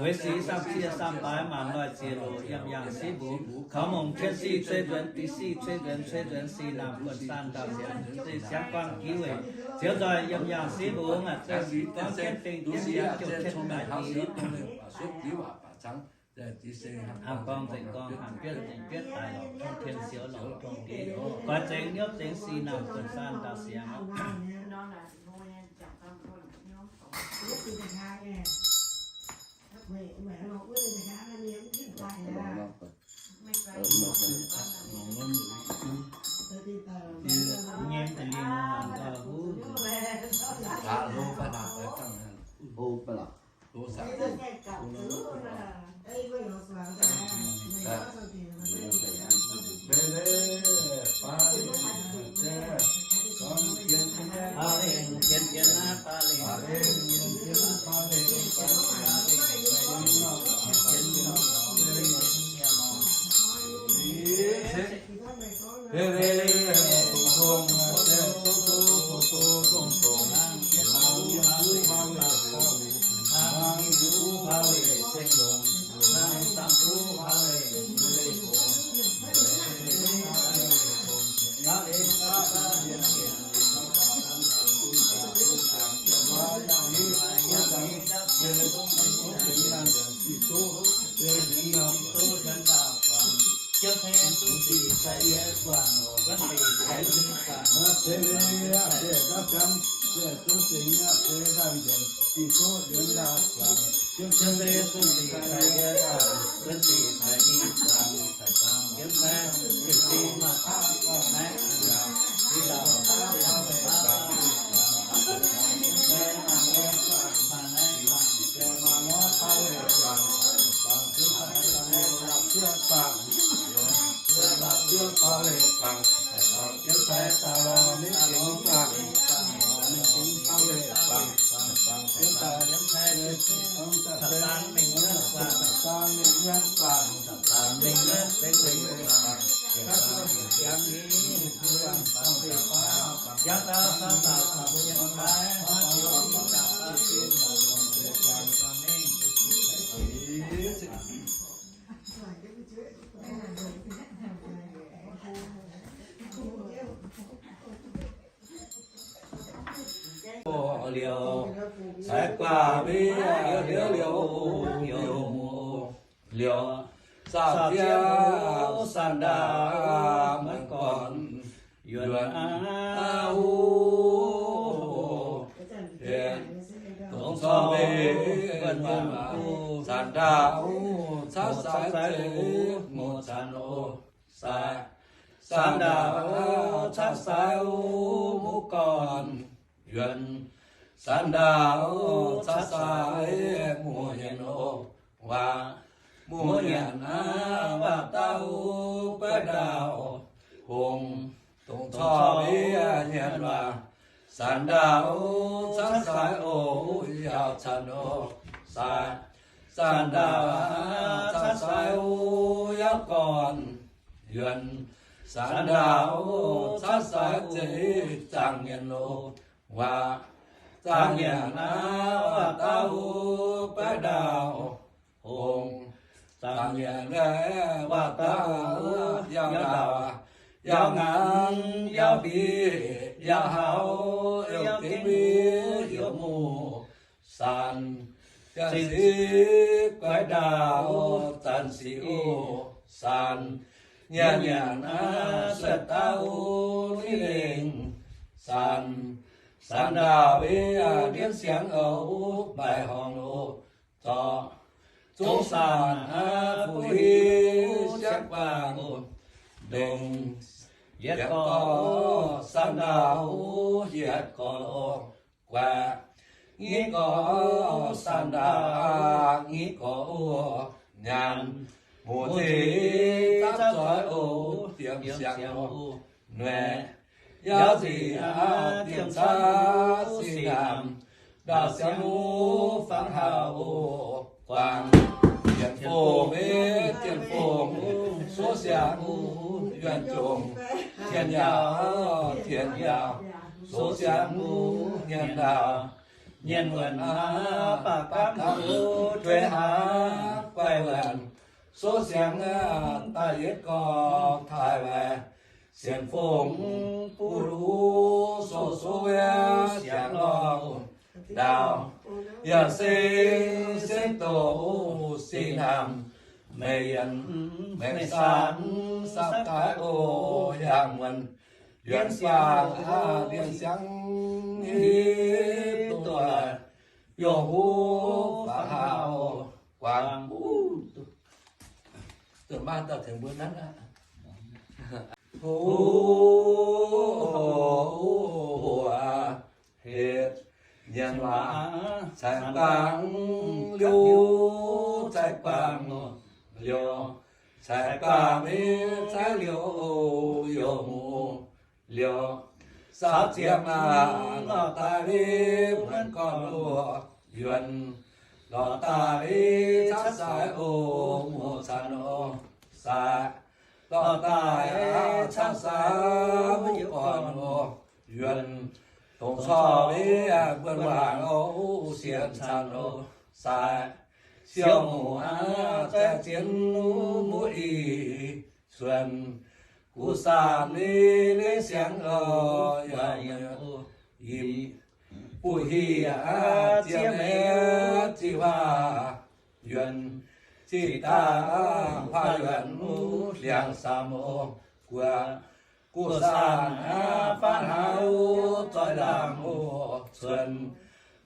weic sic samh cie samh baaix maanc noic ziex loc yiem yangh siqv mbuo, kaux mongc tien sic ceix nzuonx, diqc sic ceix nzuonx, ceix nzuonx sic naamh buonv-saan ndau-siangx, zeiv siangx guangc jienv weic ziouc nzoih yiem yangh siqv mbuo aqv. Zeiv gorngv jienv dengh jienv jienv jouh jienv daaih jienv hnangv gorngv nzengc gorngv hnangv bietv nzengc bietv daaih lorqc, tong tien siouc lorqc, tong diex goix nzengc niouv nzengc sic naamh buonv-saan ndau-siangx. Liuz, ceix guaax mbiv liuz, liuz, liuz, liuz, zaah ziex sanx ndaauv maiv gorn yuonx aqv. Dongh corc mbenc wuonh waac, zanc ndaauv caqv sai zeiz muoz-zanc oc. Sai, zanc ndaauv caqv sai oc, muoz gorn yuonx. Zanc ndaauv caqv sai muoz-hienh oc. Waac muoz-hienh aqv, waac dauh guaiv ndaauv hungh, dongh corc mbenc nyanc waac. Zanc ndaauv caqv sai oc, yaauc zanc oc. Sai, zanc ndaauv caqv sai oc, yaauv gorn yuonx. Zanc ndaauv caqv sai zeiz zaangc nyanc oc. Waac zaangc nyanc aqv, waac dauh guaiv ndaauv hungh, zaangc nyanc waac dauh, yaauv ndaauv, yaauv ngaanc, yaauv mbic, yaauv hauv, yaauv gengh mbic, yaauv muoz-zanc, zanc sic guaiv ndaauv, zanc sic oc. Zanc nyanc nyanc aqv, sueih dauh ni lengh. Zanc, zanc ndaauv mbiv ndienv siangx oc, mbaih horngh oc. Zorqv zungv zanc aqv, fuqv hiuv siangv guangc oc. Ndongc yietc gorx, zanc ndaauv yietc gorx oc. guaix. Nyic gorx saanv ndaauv, nyic gorx oc nyanc, muoz-zinh zapv zoih oc, diemx siangx oc, noic. Yauv nziex diemx caqv sin namx, ndaauv siangx muv fangx haaix oc, guangc. Janx-fongc, janx-fongc, sou siangx muv yuonh jongc, tien yaauc, tien yaauc, sou siangx muv nyanc ndaauv, nyanc wuonh aqv, baac gamh nziex tuix haaix guaix wuonh, sou siangx daaih yietv gorx taaih waaic, sienx fongc buv luv sou sou siangx lorh ndaauv, yaac seng seng doqc sin namx, meix yienx meix saanv saapv daaih oc, yangh muonc yuonh siangx, liemh siangx doqc, yaac huv fangx haaix oc, guangc. Zuqc maaih dauh tengx mbuo nanv aqv. Huv, huv, a'hepc nyanc waac, caix guangc liuz, caix guangc liuz, caix guangc liuz, caix liuz, youc muc liuz, saauv ziepc maac lorh daaih liuz, wuonv gorn oc, yuonc lorh daaih liuz, caqv sai oc, muoz-caan oc, sai lorh daaih caqv sai, muv gorn oc, yuonc dongh corc liuz, buonc waanc oc, sienx caan oc, sai siou muc aqv, zaeqv zien muv ih cuonx, guv saanh liuz, liuz siangx oc, yaac yienh oc, yie buv hieh aqv, ziex meiv ziqc huaav yuonc, ziqc daaih huaav yuonc, liangx saamx oc, guoqv guv saanh aqv, faanv haaix zoih laangz oc, cuonx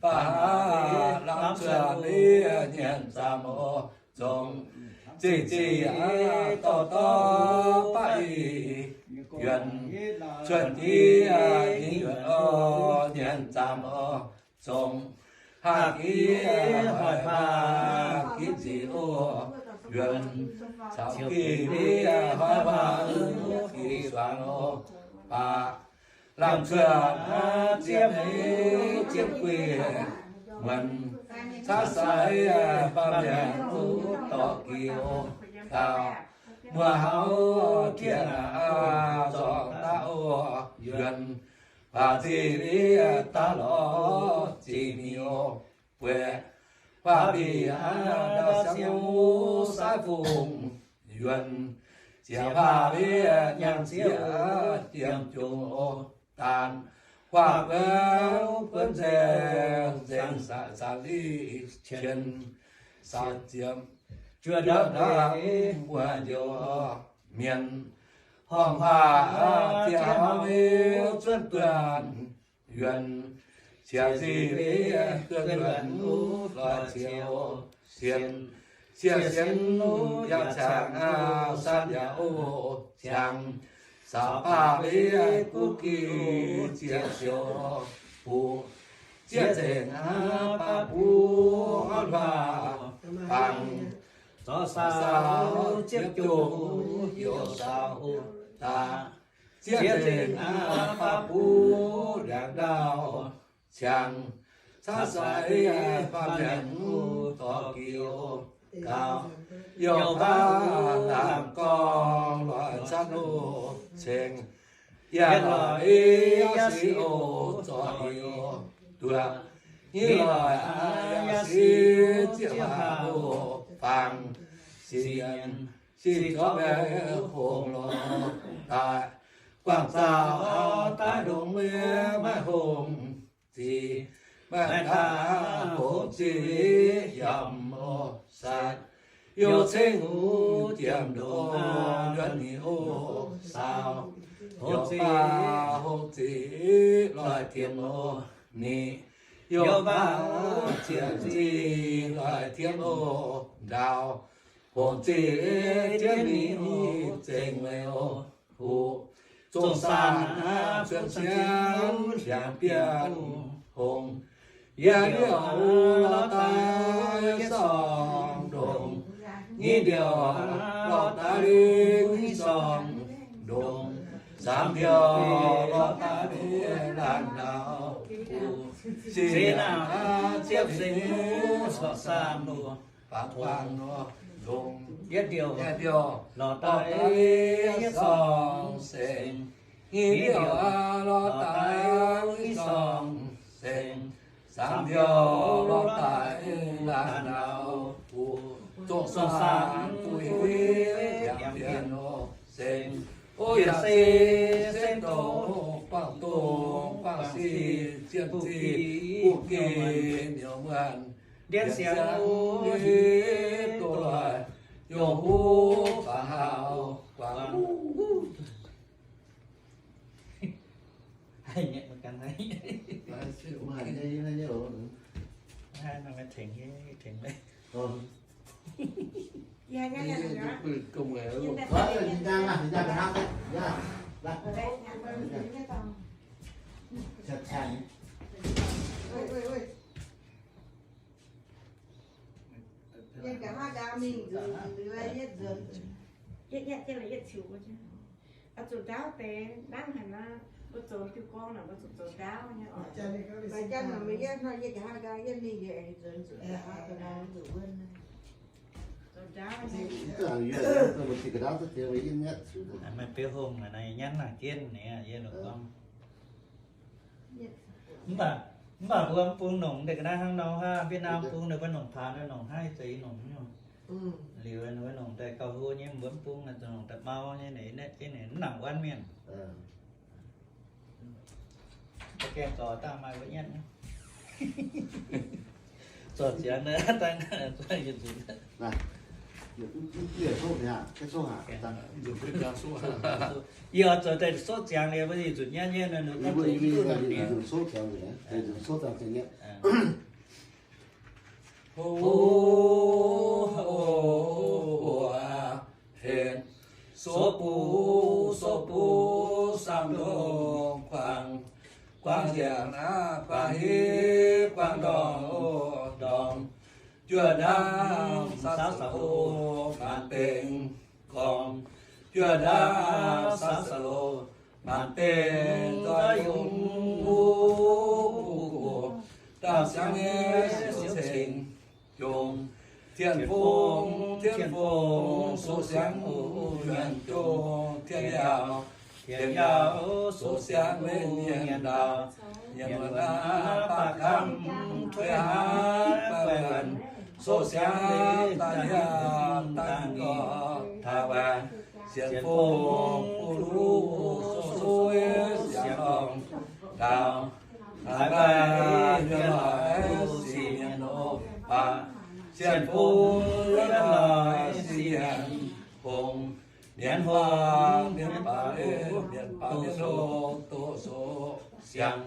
faanv haaix lamh cuotv liuz, nyanc zaamc oc, zongc ziqc ziqc aqv, dorh dorh baqv ih yuonc, cuotv diev nyei yuonc oc, nyanc zaamc oc, zongc haah giv hoic huaav giv nzic oc, yuonc caux giv liuz hoic huaav giv suangx oc, baac lamh cuotv ziex meiv ziepc guix muonc, caqv sai baamh mienh dorh giux gauh, muoz-hauv tien aqv, zorngc daaih oc, yuonc baac ziqc liuz daaih lorz ziqc mi'aqv, bueix huaav mbic aqv, ndaauv siangx muv saaiv fungx yuonc, ziec huaav liuz nyaanh zieqc diemx jongc oc, daanh huaav buonv buonv nzaeng, nzaeng saah saah liuz qienx, saah ziepc juoqv ndaauv muoz-njoux mienh, horngh huaav ziex hlauv liuz zuonv duonh yuonc, ziec nzic liuz duonh yuonc, loix ziec sienx, ziec sienx yaac ciangx, saanh yaac oc ciangx, saauv baav liuz guv giuv ziec siouc, buv zieqc nzengc aqv, baav buv huaav fangx, zorqv saauv ziepc jongc youz saauv daaih, zieqc nzengc aqv, baav buv liangx ndaauv ciangx, caqv sai baamh mienh dorh giux gauh, youh baav lamh gorngv loix canv oc ceng, yaac loix yaac siqv oc zorqv liuz duqv, nyic loix aqv yaac siqv zieqc huaav oc fangx, siqv mienh siqv zorqv maiv hongx lorh daaih, guangc zaauh daaih ndongc maiv hongx ziqc, maiv daaih hongx ziqc yaac oc sai, youh ceng huv diemv ndongc yuonc ni oc saauv, youh baav hongx ziqc loix diemv oc ni, youh baav ziepc ziqc loix diemv oc ndaauv, hongx ziqc diemv ni zengc meih oc huv, zongc saanh aqv cuotv sienx liangx bieqc hongx. Yietv ndiouh lorz daaih yietv sorng ndongc, nyeiv ndiouh lorz daaih nyeiv sorng ndongc, saam ndiouh lorz daaih laanh ndau-buv. Seix naaic ziepv seix sorc saam luoqc, bangc guangc nor ndongc. Yietv ndiouh lorz daaih yietv sorng sengx, nyeiv ndiouh lorz daaih nyeiv sorng sengx, saam ndiouh lorz daaih laanh ndau-buv. Zongh saam buix yiem bieqc nor sengx, o yaac se se dongh guangc dongh guangc sic zienh zic buv geh miuc muonh, ndiev siangx hiuv duqv loic, yongh huv fangx hauh guangc. Yie nqa'haav ndau mingh nzuonx, nzuonx yietv nzuonx. Yietv, yietv jienv la'yietv ziouc wuov jienv. Oix zuqc ndaauv deix nangv haic nor, mbuo zoux diuh gorngv naaic mbuo zuqc zoux ndaauv nyei oc. Maaih jangv nor, meih yietv hnoi yie nqa'haav ndau yietv mingh, yie aengx nzuonx zuqc nqa'haav ndau zuqc wuonv. Zoux ndaauv nyei. Maaih beu hungh naaic, nyanv nangc jienv nyei, yie longc gorngv. Mv baac, mv baac mbuo mv bung nongc deix ga'naaiv hnangv nor, Việt Nam bung ninh mbuo nongc paanx nor, nongc haih zeiz nongc nyungc. Liuz ninh mbuo nongc daaih gauh hlo nyei, mbuo mv bung nongc daaih mau nyei, naaiv jienv naaic mv nangc wuonv mienh. Gaengh zorc daaih maaih wuov nyetv. Zorc ziangx naaiv daaih, yie oix zoux daaih souv ziangx liuz, mbuo yietc nzunc nyetv nyetv nor, ninh gorngv zoux duqv nor. Ho, ho, ho, aa, hec, sov bun, sov bun, saam ndongc kuangx, kuangx njiec aqv, kuangx hiv, kuangx ndorngc, ndorngc, juoh ndaamv saauv sa'lo, maanc dengx gorngv, juoh ndaamv saauv sa'lo, maanc dengx nzoih yungz, wuov gu'guoqv, ndaamv siangx nyei siouv cengx, jongc, Tin-Fongx, Tin-Fongx, soux siangx wuov nyuonh jongc, Tin-Yaauh, Tin-Yaauh, soux siangx wuov nyuonh ndaauh, nyuonh wuov naaiv baav kamv, tuix haaix baav wuonh, soux siangx daaih yaac daaih nqorngv taux waaic, sienx fongx buv luv, soux siangx lorngh ndaauh, haiz mbaih mienh lorz sic mienh oc baac, sienx fongx yiem lorz sic mienh hngongx, mienh huaang mienh baac, mienh baac mienh hlo doqc soux siangx.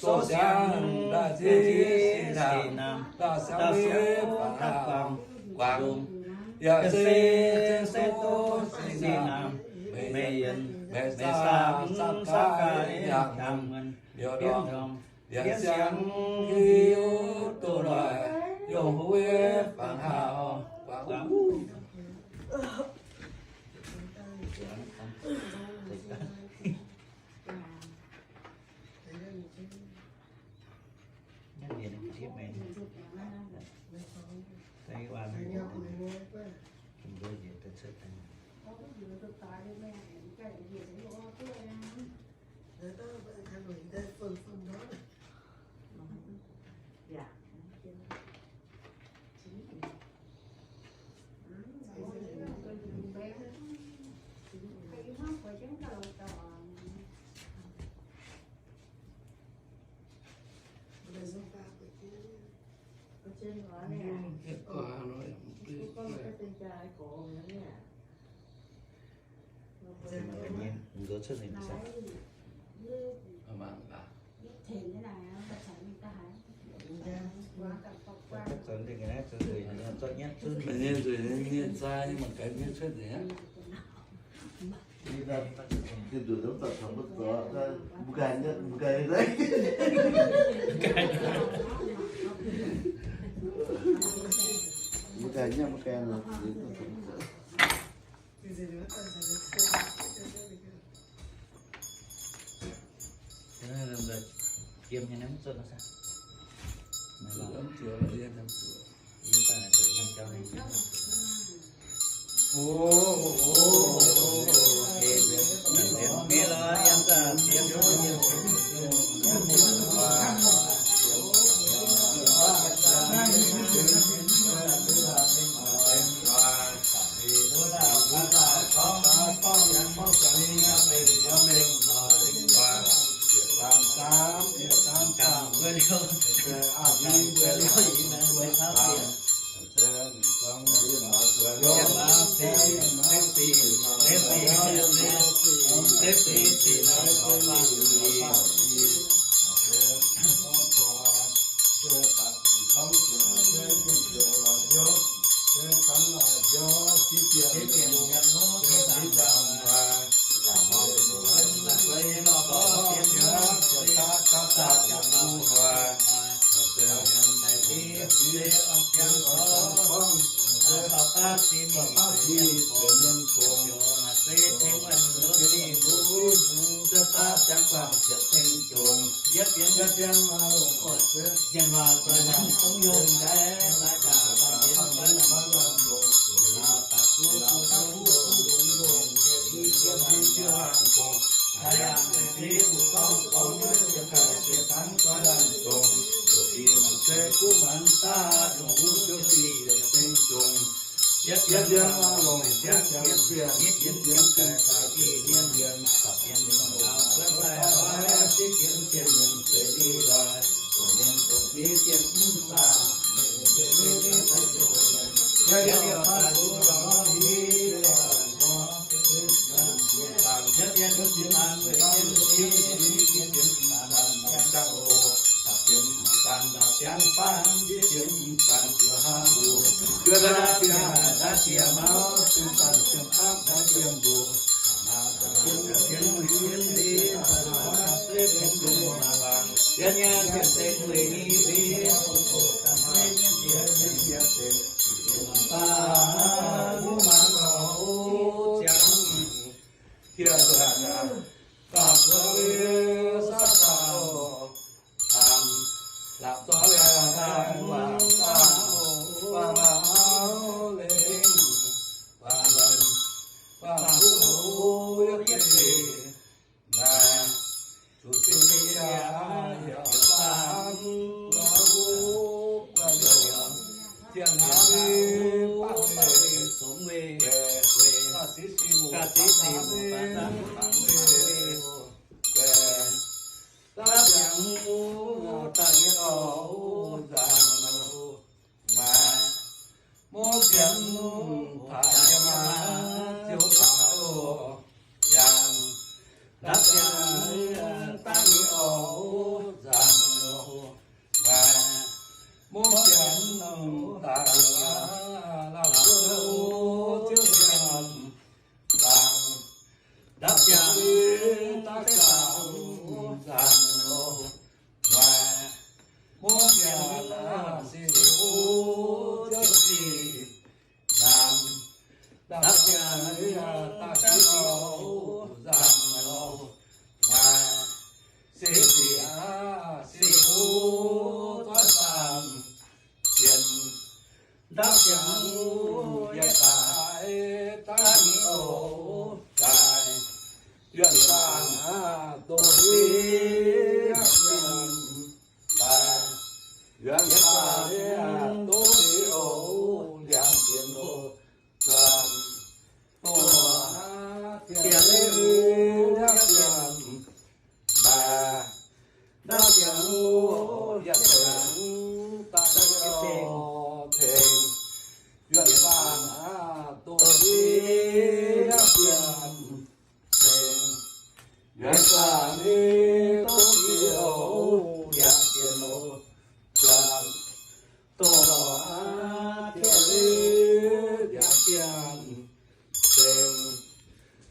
Soux siangx daaih ziex sic naamh, daaih siangx wuov fangx haac guangc, yaac se se doqc sic naamh, meih yienx meih saamv saapv gaax yangh muonh, liouh ndorm lienz siangx hiuv duqv loic, yongh huv fangx haac guangc.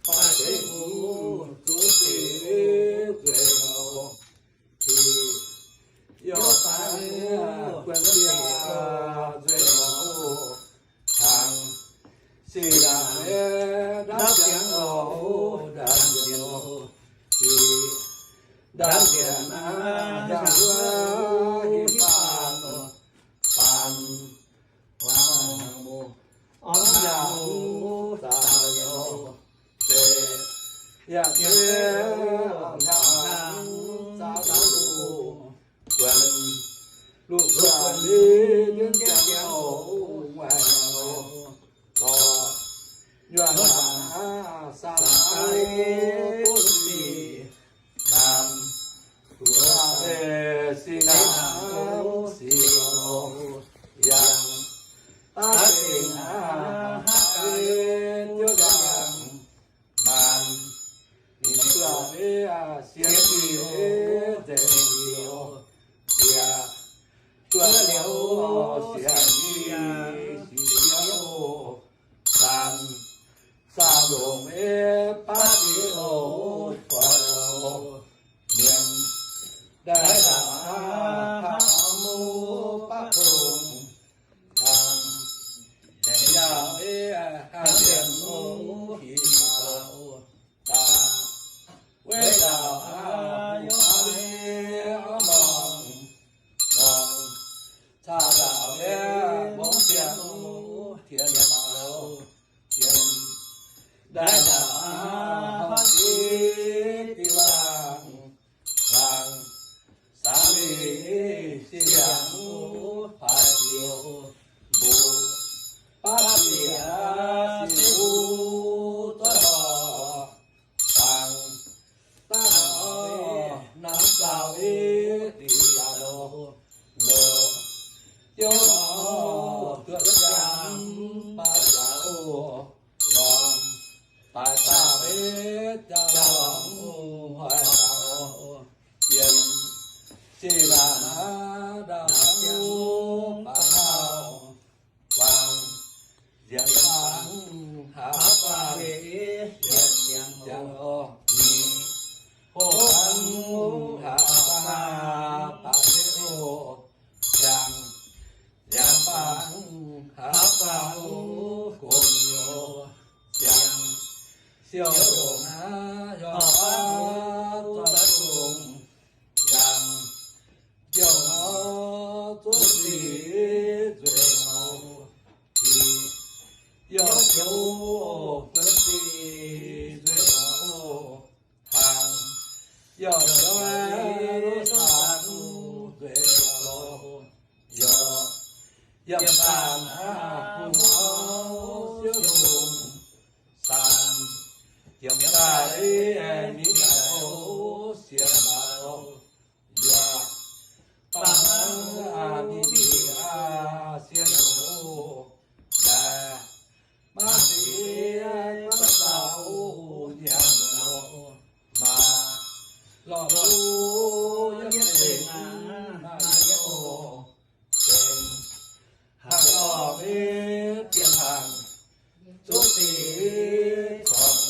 Baac deix mbuo zuqc sic nzueic oc. Yie baac guon bieqc nzueic oc. Tangx sic ndaangc ndapv ziangx oc, ndaangc ziangx oc. Ndaangc ziangx naaiv, ndaangc wuov hingv baanh oc, baanh wangc muc, orv yaac zaax liuz, zeiz yaac ziex hnangv zaax liuz, guon luqv guon liuz jienv ziangx oc, waaic oc, dorh nyuonh aac, saang-daic duqv sic, naamh duqv daaih sic naamh sic oc, yangh daaih dingc aac, haaix jienv yangh, maanc ninh duqv sienx liuz nzengc liuz, yaac duqv liuz sienx liuz sienx liuz, zaanc zaanc longc baav diex oc, guaix oc, mienh ndaaih ndaangc aav, taux muv baav tongx, tangx aengx yaac hnangv liemh oc, hingh faaux daaih, weic ndau aav, yiem orv lorngx, lorngx caux ndau-ndiev mongh ziangx oc, tien faaux tien, ndaaih ndaangc aav, horpc diqv diqv laangh, laangh saangv liqc siang oc, paaix ziouc mbuo baav bieqc sic mbuo zorqv lorh, bangc daaih norm zaux diqc daaih loz, loz jiouv zuotc ziangx baaix zaux oc, lorngx baaix daaih betv ziangx lorngx hoic daaih oc, yiem sic laanh aav, ndaangc ziangx baaix hauh, wangc nzienx fangx haaix faanh yietc nzienx ziangx oc, nyic hoh fangx haaix faanh baaix betv oc, ziangx liangx fangx haaix faanh oc, gomh nyouz ziangx siou longc aav, horpc aav, zorqv dongh yangh, ziouc zuqc sic nzueic oc, yie yauv ziouc guon sic nzueic oc, tangx yauv ziouc longc saanx nzueic oc, yauv yiem saanx aav, hungh orv siouv longc saanx, yiem daaih ninh oc, sienx maaih oc, yaac baac hnangv ninh mingh aav, sienx oc, daaih maiv zeiz baav dauh nyanc nor, maaih lorh duqv yietc zengc naaiv oc, zengc haaix lorh maiv bienh hnaangx, zuqv sic corc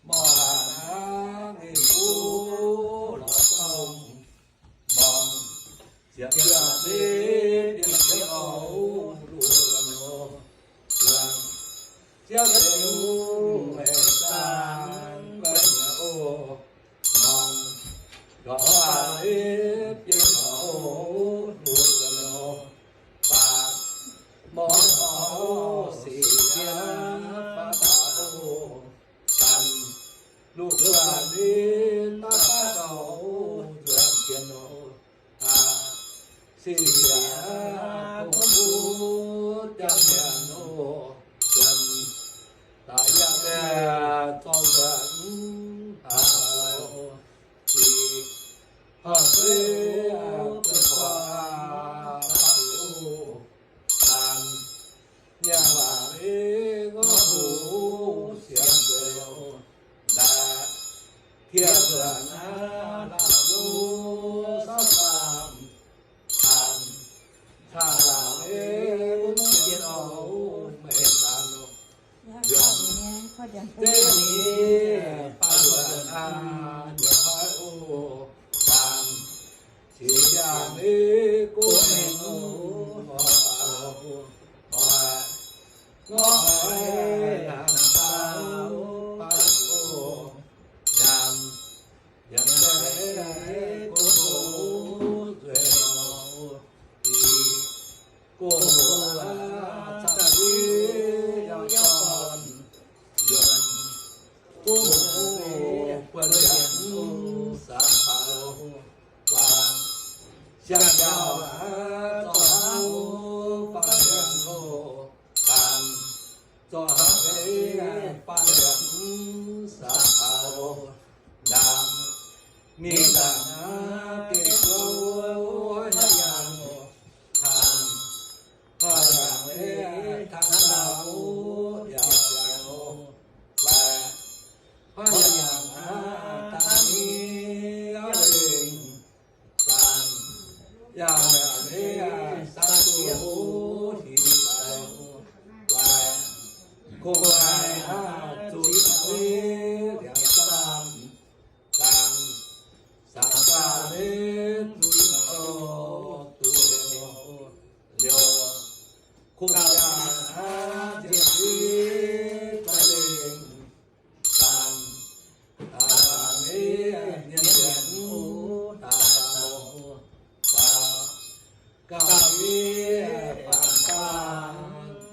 morc haaix hnangv ninh duqv lorz gorngv, mangc ziepc juangc zeiv bienh jienv oc, luoqc nor, juangc ziepc liuz haic zaangc guaix nyei oc, mangc lorz faah leiz bienh oc, luoqc nor, baac morc taux sic jienv baav dauh oc, zanc luqv guanh ninh daaih baav dauh nzuonx jienv oc. Aa, sic yaac kungx duqv jangx nyanc oc, nzuonx daaih yaac zorqv nzuonx hlaax oc. Sic horpc zeiv buonc guaax baav ziouc oc, zanc nyanc waac leiz gorngv hoc sienx nzueic oc, ndaaih tiev nzuonx aav, laangz duqv saauv saamv, zanc caqv laangz leiz mv jiex oc, meih zanc oc, nzuonx Zeiv ni baav luoqc aa, nyiec hnoi oc, dangc qiex ziangh ei gong mengh oc, oix, oix, oix, nangc daaih oc, baav luoqc oc, nyanc, nyanc daaih ei gong doz nzueic oc, deix gong doz aqv, caqv jienv yangh dorn yuonx, gong doz buonc nzienx saangx faaux guangc, siang nziaauc aqv, zorqv hnangv faanv liangx oc, dangc, zorqv hnangv faanv liangx saangx faaux ndaamv, mingh ndaangc aqv, deix zuov haaix yangh oc, tangx, haaix yangh ei tangx ndaauv yaac ziangx oc, guaix, haaix yangh aqv, dangh ni yaac lengh, zanc, yaac lengh ei saauv zuqc hingh daaih oc, guaix, kungx haiz aqv, zuqc ei liangx zaamv, dangc, zaangc zaah ei zuqc oc, duqv liuz, kungx yaac aqv, nziex ei zaih lengh, dangc, dangc ei nyiemc nyiemc daaih, daaih, gauh ei faanx daaih,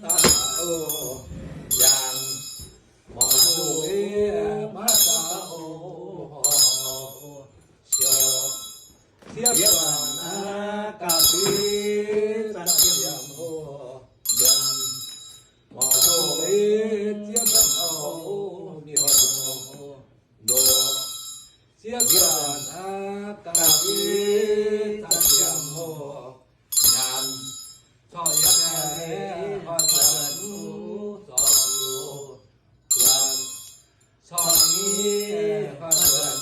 daaih oc, yangh, morc loz ei maiv daaih oc, horc, siou, sieqv buonc aqv, gauh ei zanc ziangh oc, nzuonx, morc loz ei zieqv buonc oc, miuc-ndoqc, sieqv buonc aqv, gauh ei zanc ziangh oc, nyanc, corc yiem naaic hnoi zanc zorc zuqc, zuonx, corc ni hnoi zanc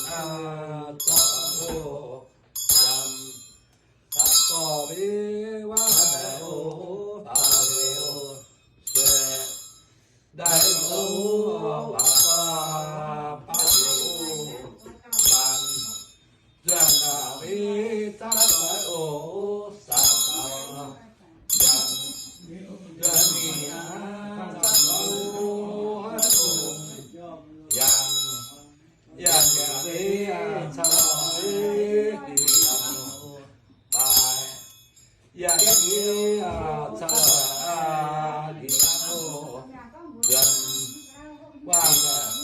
zorc oc, yangh, daaih dorh ei waac daaih oc, daaih liuz, sueih, ndaix oc, waac daaih baav liuz, dangc, nzuonx naaic ei zaangv doic oc, saauv daaux, yangh, nzuonx mingh aqv, zaangv doic oc, yangh, yangh, yangh ei caux ei dingc dangx daaih, yangh ei caux aa dingc dangx oc, nzuonx, waac daaih,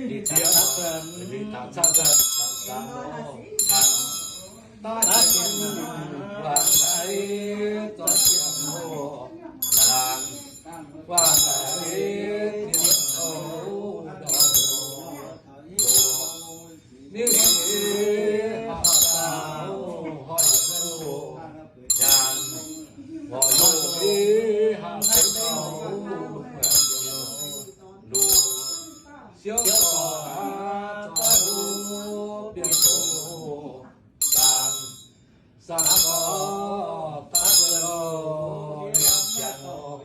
dingc dangx, dingc dangx caux daaih, caux daaih oc, dangx, daaih jienv waac daaih zorqv jienv oc, laangz, waac daaih ei jienv oc, ndortv oc, ninh ei haaix dauh hoic oc, nyanc, morc loz ei haaix dauh muonc liouc, luc, siouv dorh aqv, zorqv bienh doqc, dangx, saangx dorh daav zueih oc, liangx ziangx oc,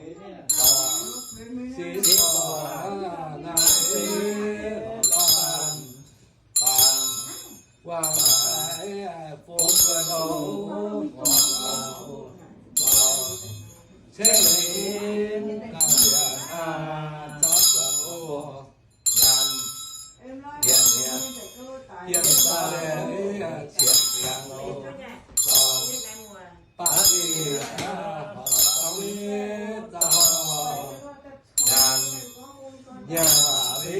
dorh, sic dorh aqv, naaiv ei lorz faanv, faanv, guangc daaih fongx zueih oc, gorngv lauh, dorh, ceix leiz ganh ziangx aqv, zaangv zuangx oc, nyanc, nyanc, nyanc, yiem daaih leiz qiemx ziangx oc, dorh, baav dieh aqv, horpc dorngx zaah horpc, nyanc, nyanc waac ei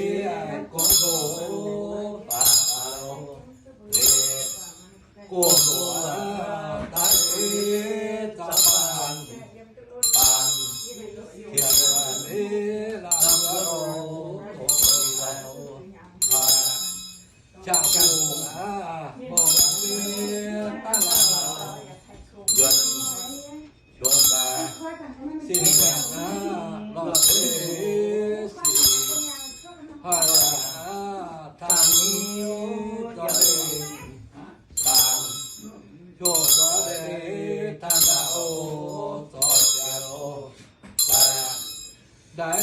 gong doz faaux daaih oc, leiz, gong doz aqv, daaih ei zaangv baanh, baanh, tienx ei laangz oc, dongh daaih oc, qaqv, qaqv gong aqv, morc ei daaih laangz, nzuonx, nzuonx daaih, sin liangx aqv, lorz zeiv sic, haaix aqv, tangx ni zoih lengh, dangx, hnyouv zoih leiz tangx daaih oc, zorc ziangx oc, daaih, daaih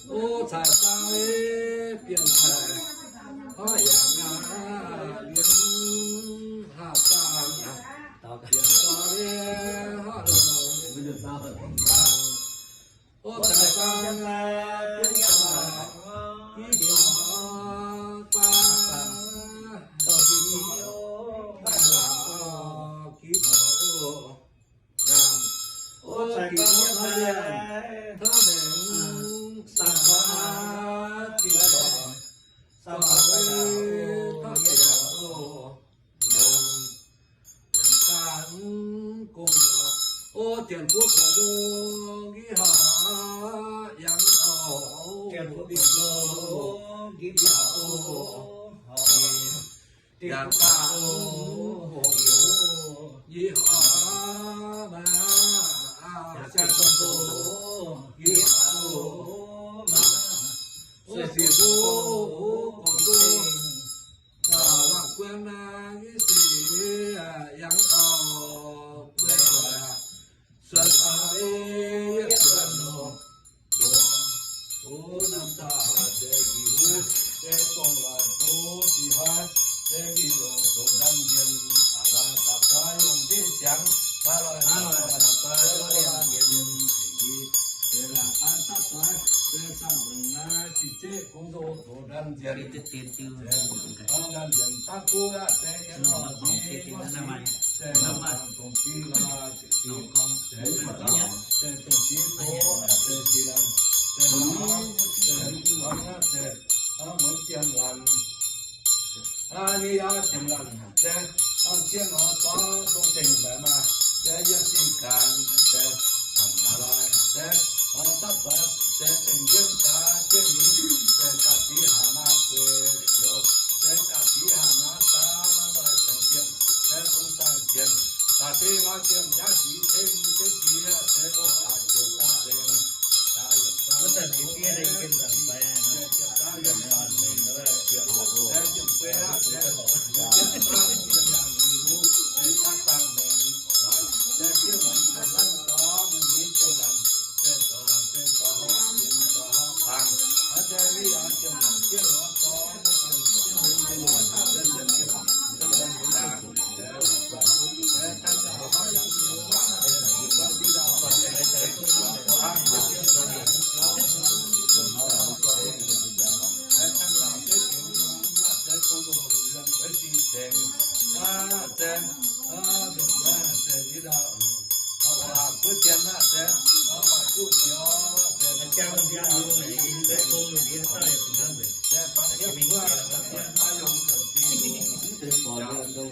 O caic faang bienh caic, hov yangh aqv, liemh haav faang, bienh dorh hov longc. O caic faang bienh caic, giv dorh faang, giv dorh, giv dorh, O caic faang bienh caic, tov lengc, giv dorh, tov lengc, o, yangh, yangh daaih gong, o, dienx buov gong, o, giv haav, yangh, o, dienx buov gong, o, giv haav, o, yangh daaih, o, yie, o, maaih, o, giv haav, o, maaih, o, se, se, o, o, gong, o, Waac guan naaiv sic yangh auv guan, suonx faang ei yietc suonx nor, o, norm dauh deix njiec huv, deix dongh laaix doz sic hnoi, deix njiec longc zoux ndamv nzienh, aav, daaih guaav yungh njiec ziangx, maaih lorh, maaih lorh, maaih lorh, deix laangz an dapv doix, deix camv longc naaiv sic zeqv gong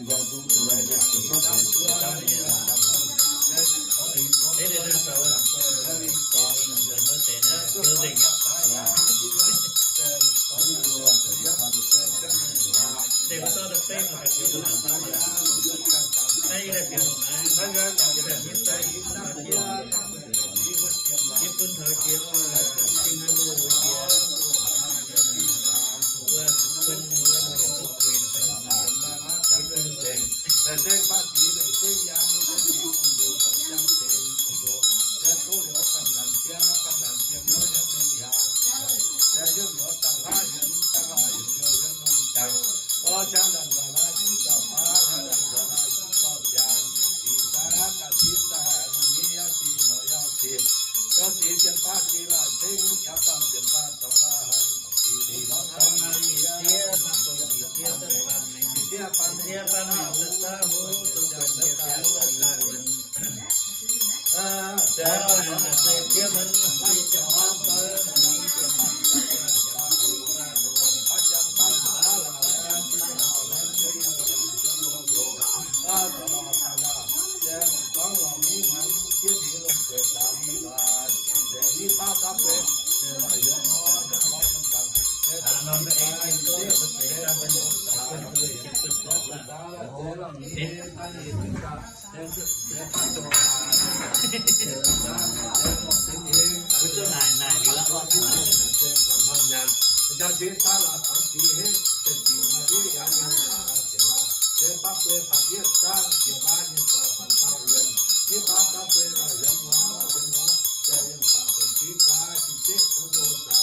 zoh zoux ndamv nzienh. Jiex baav bueix faatv yietv zaangv, jiex baav nyei zaux faatv faatv yiemc, jiex baav daav bueix lorh hiemx ngorc, hiemx ngorc jaax yiem faatv dongh jiex baav jiex zeqv bun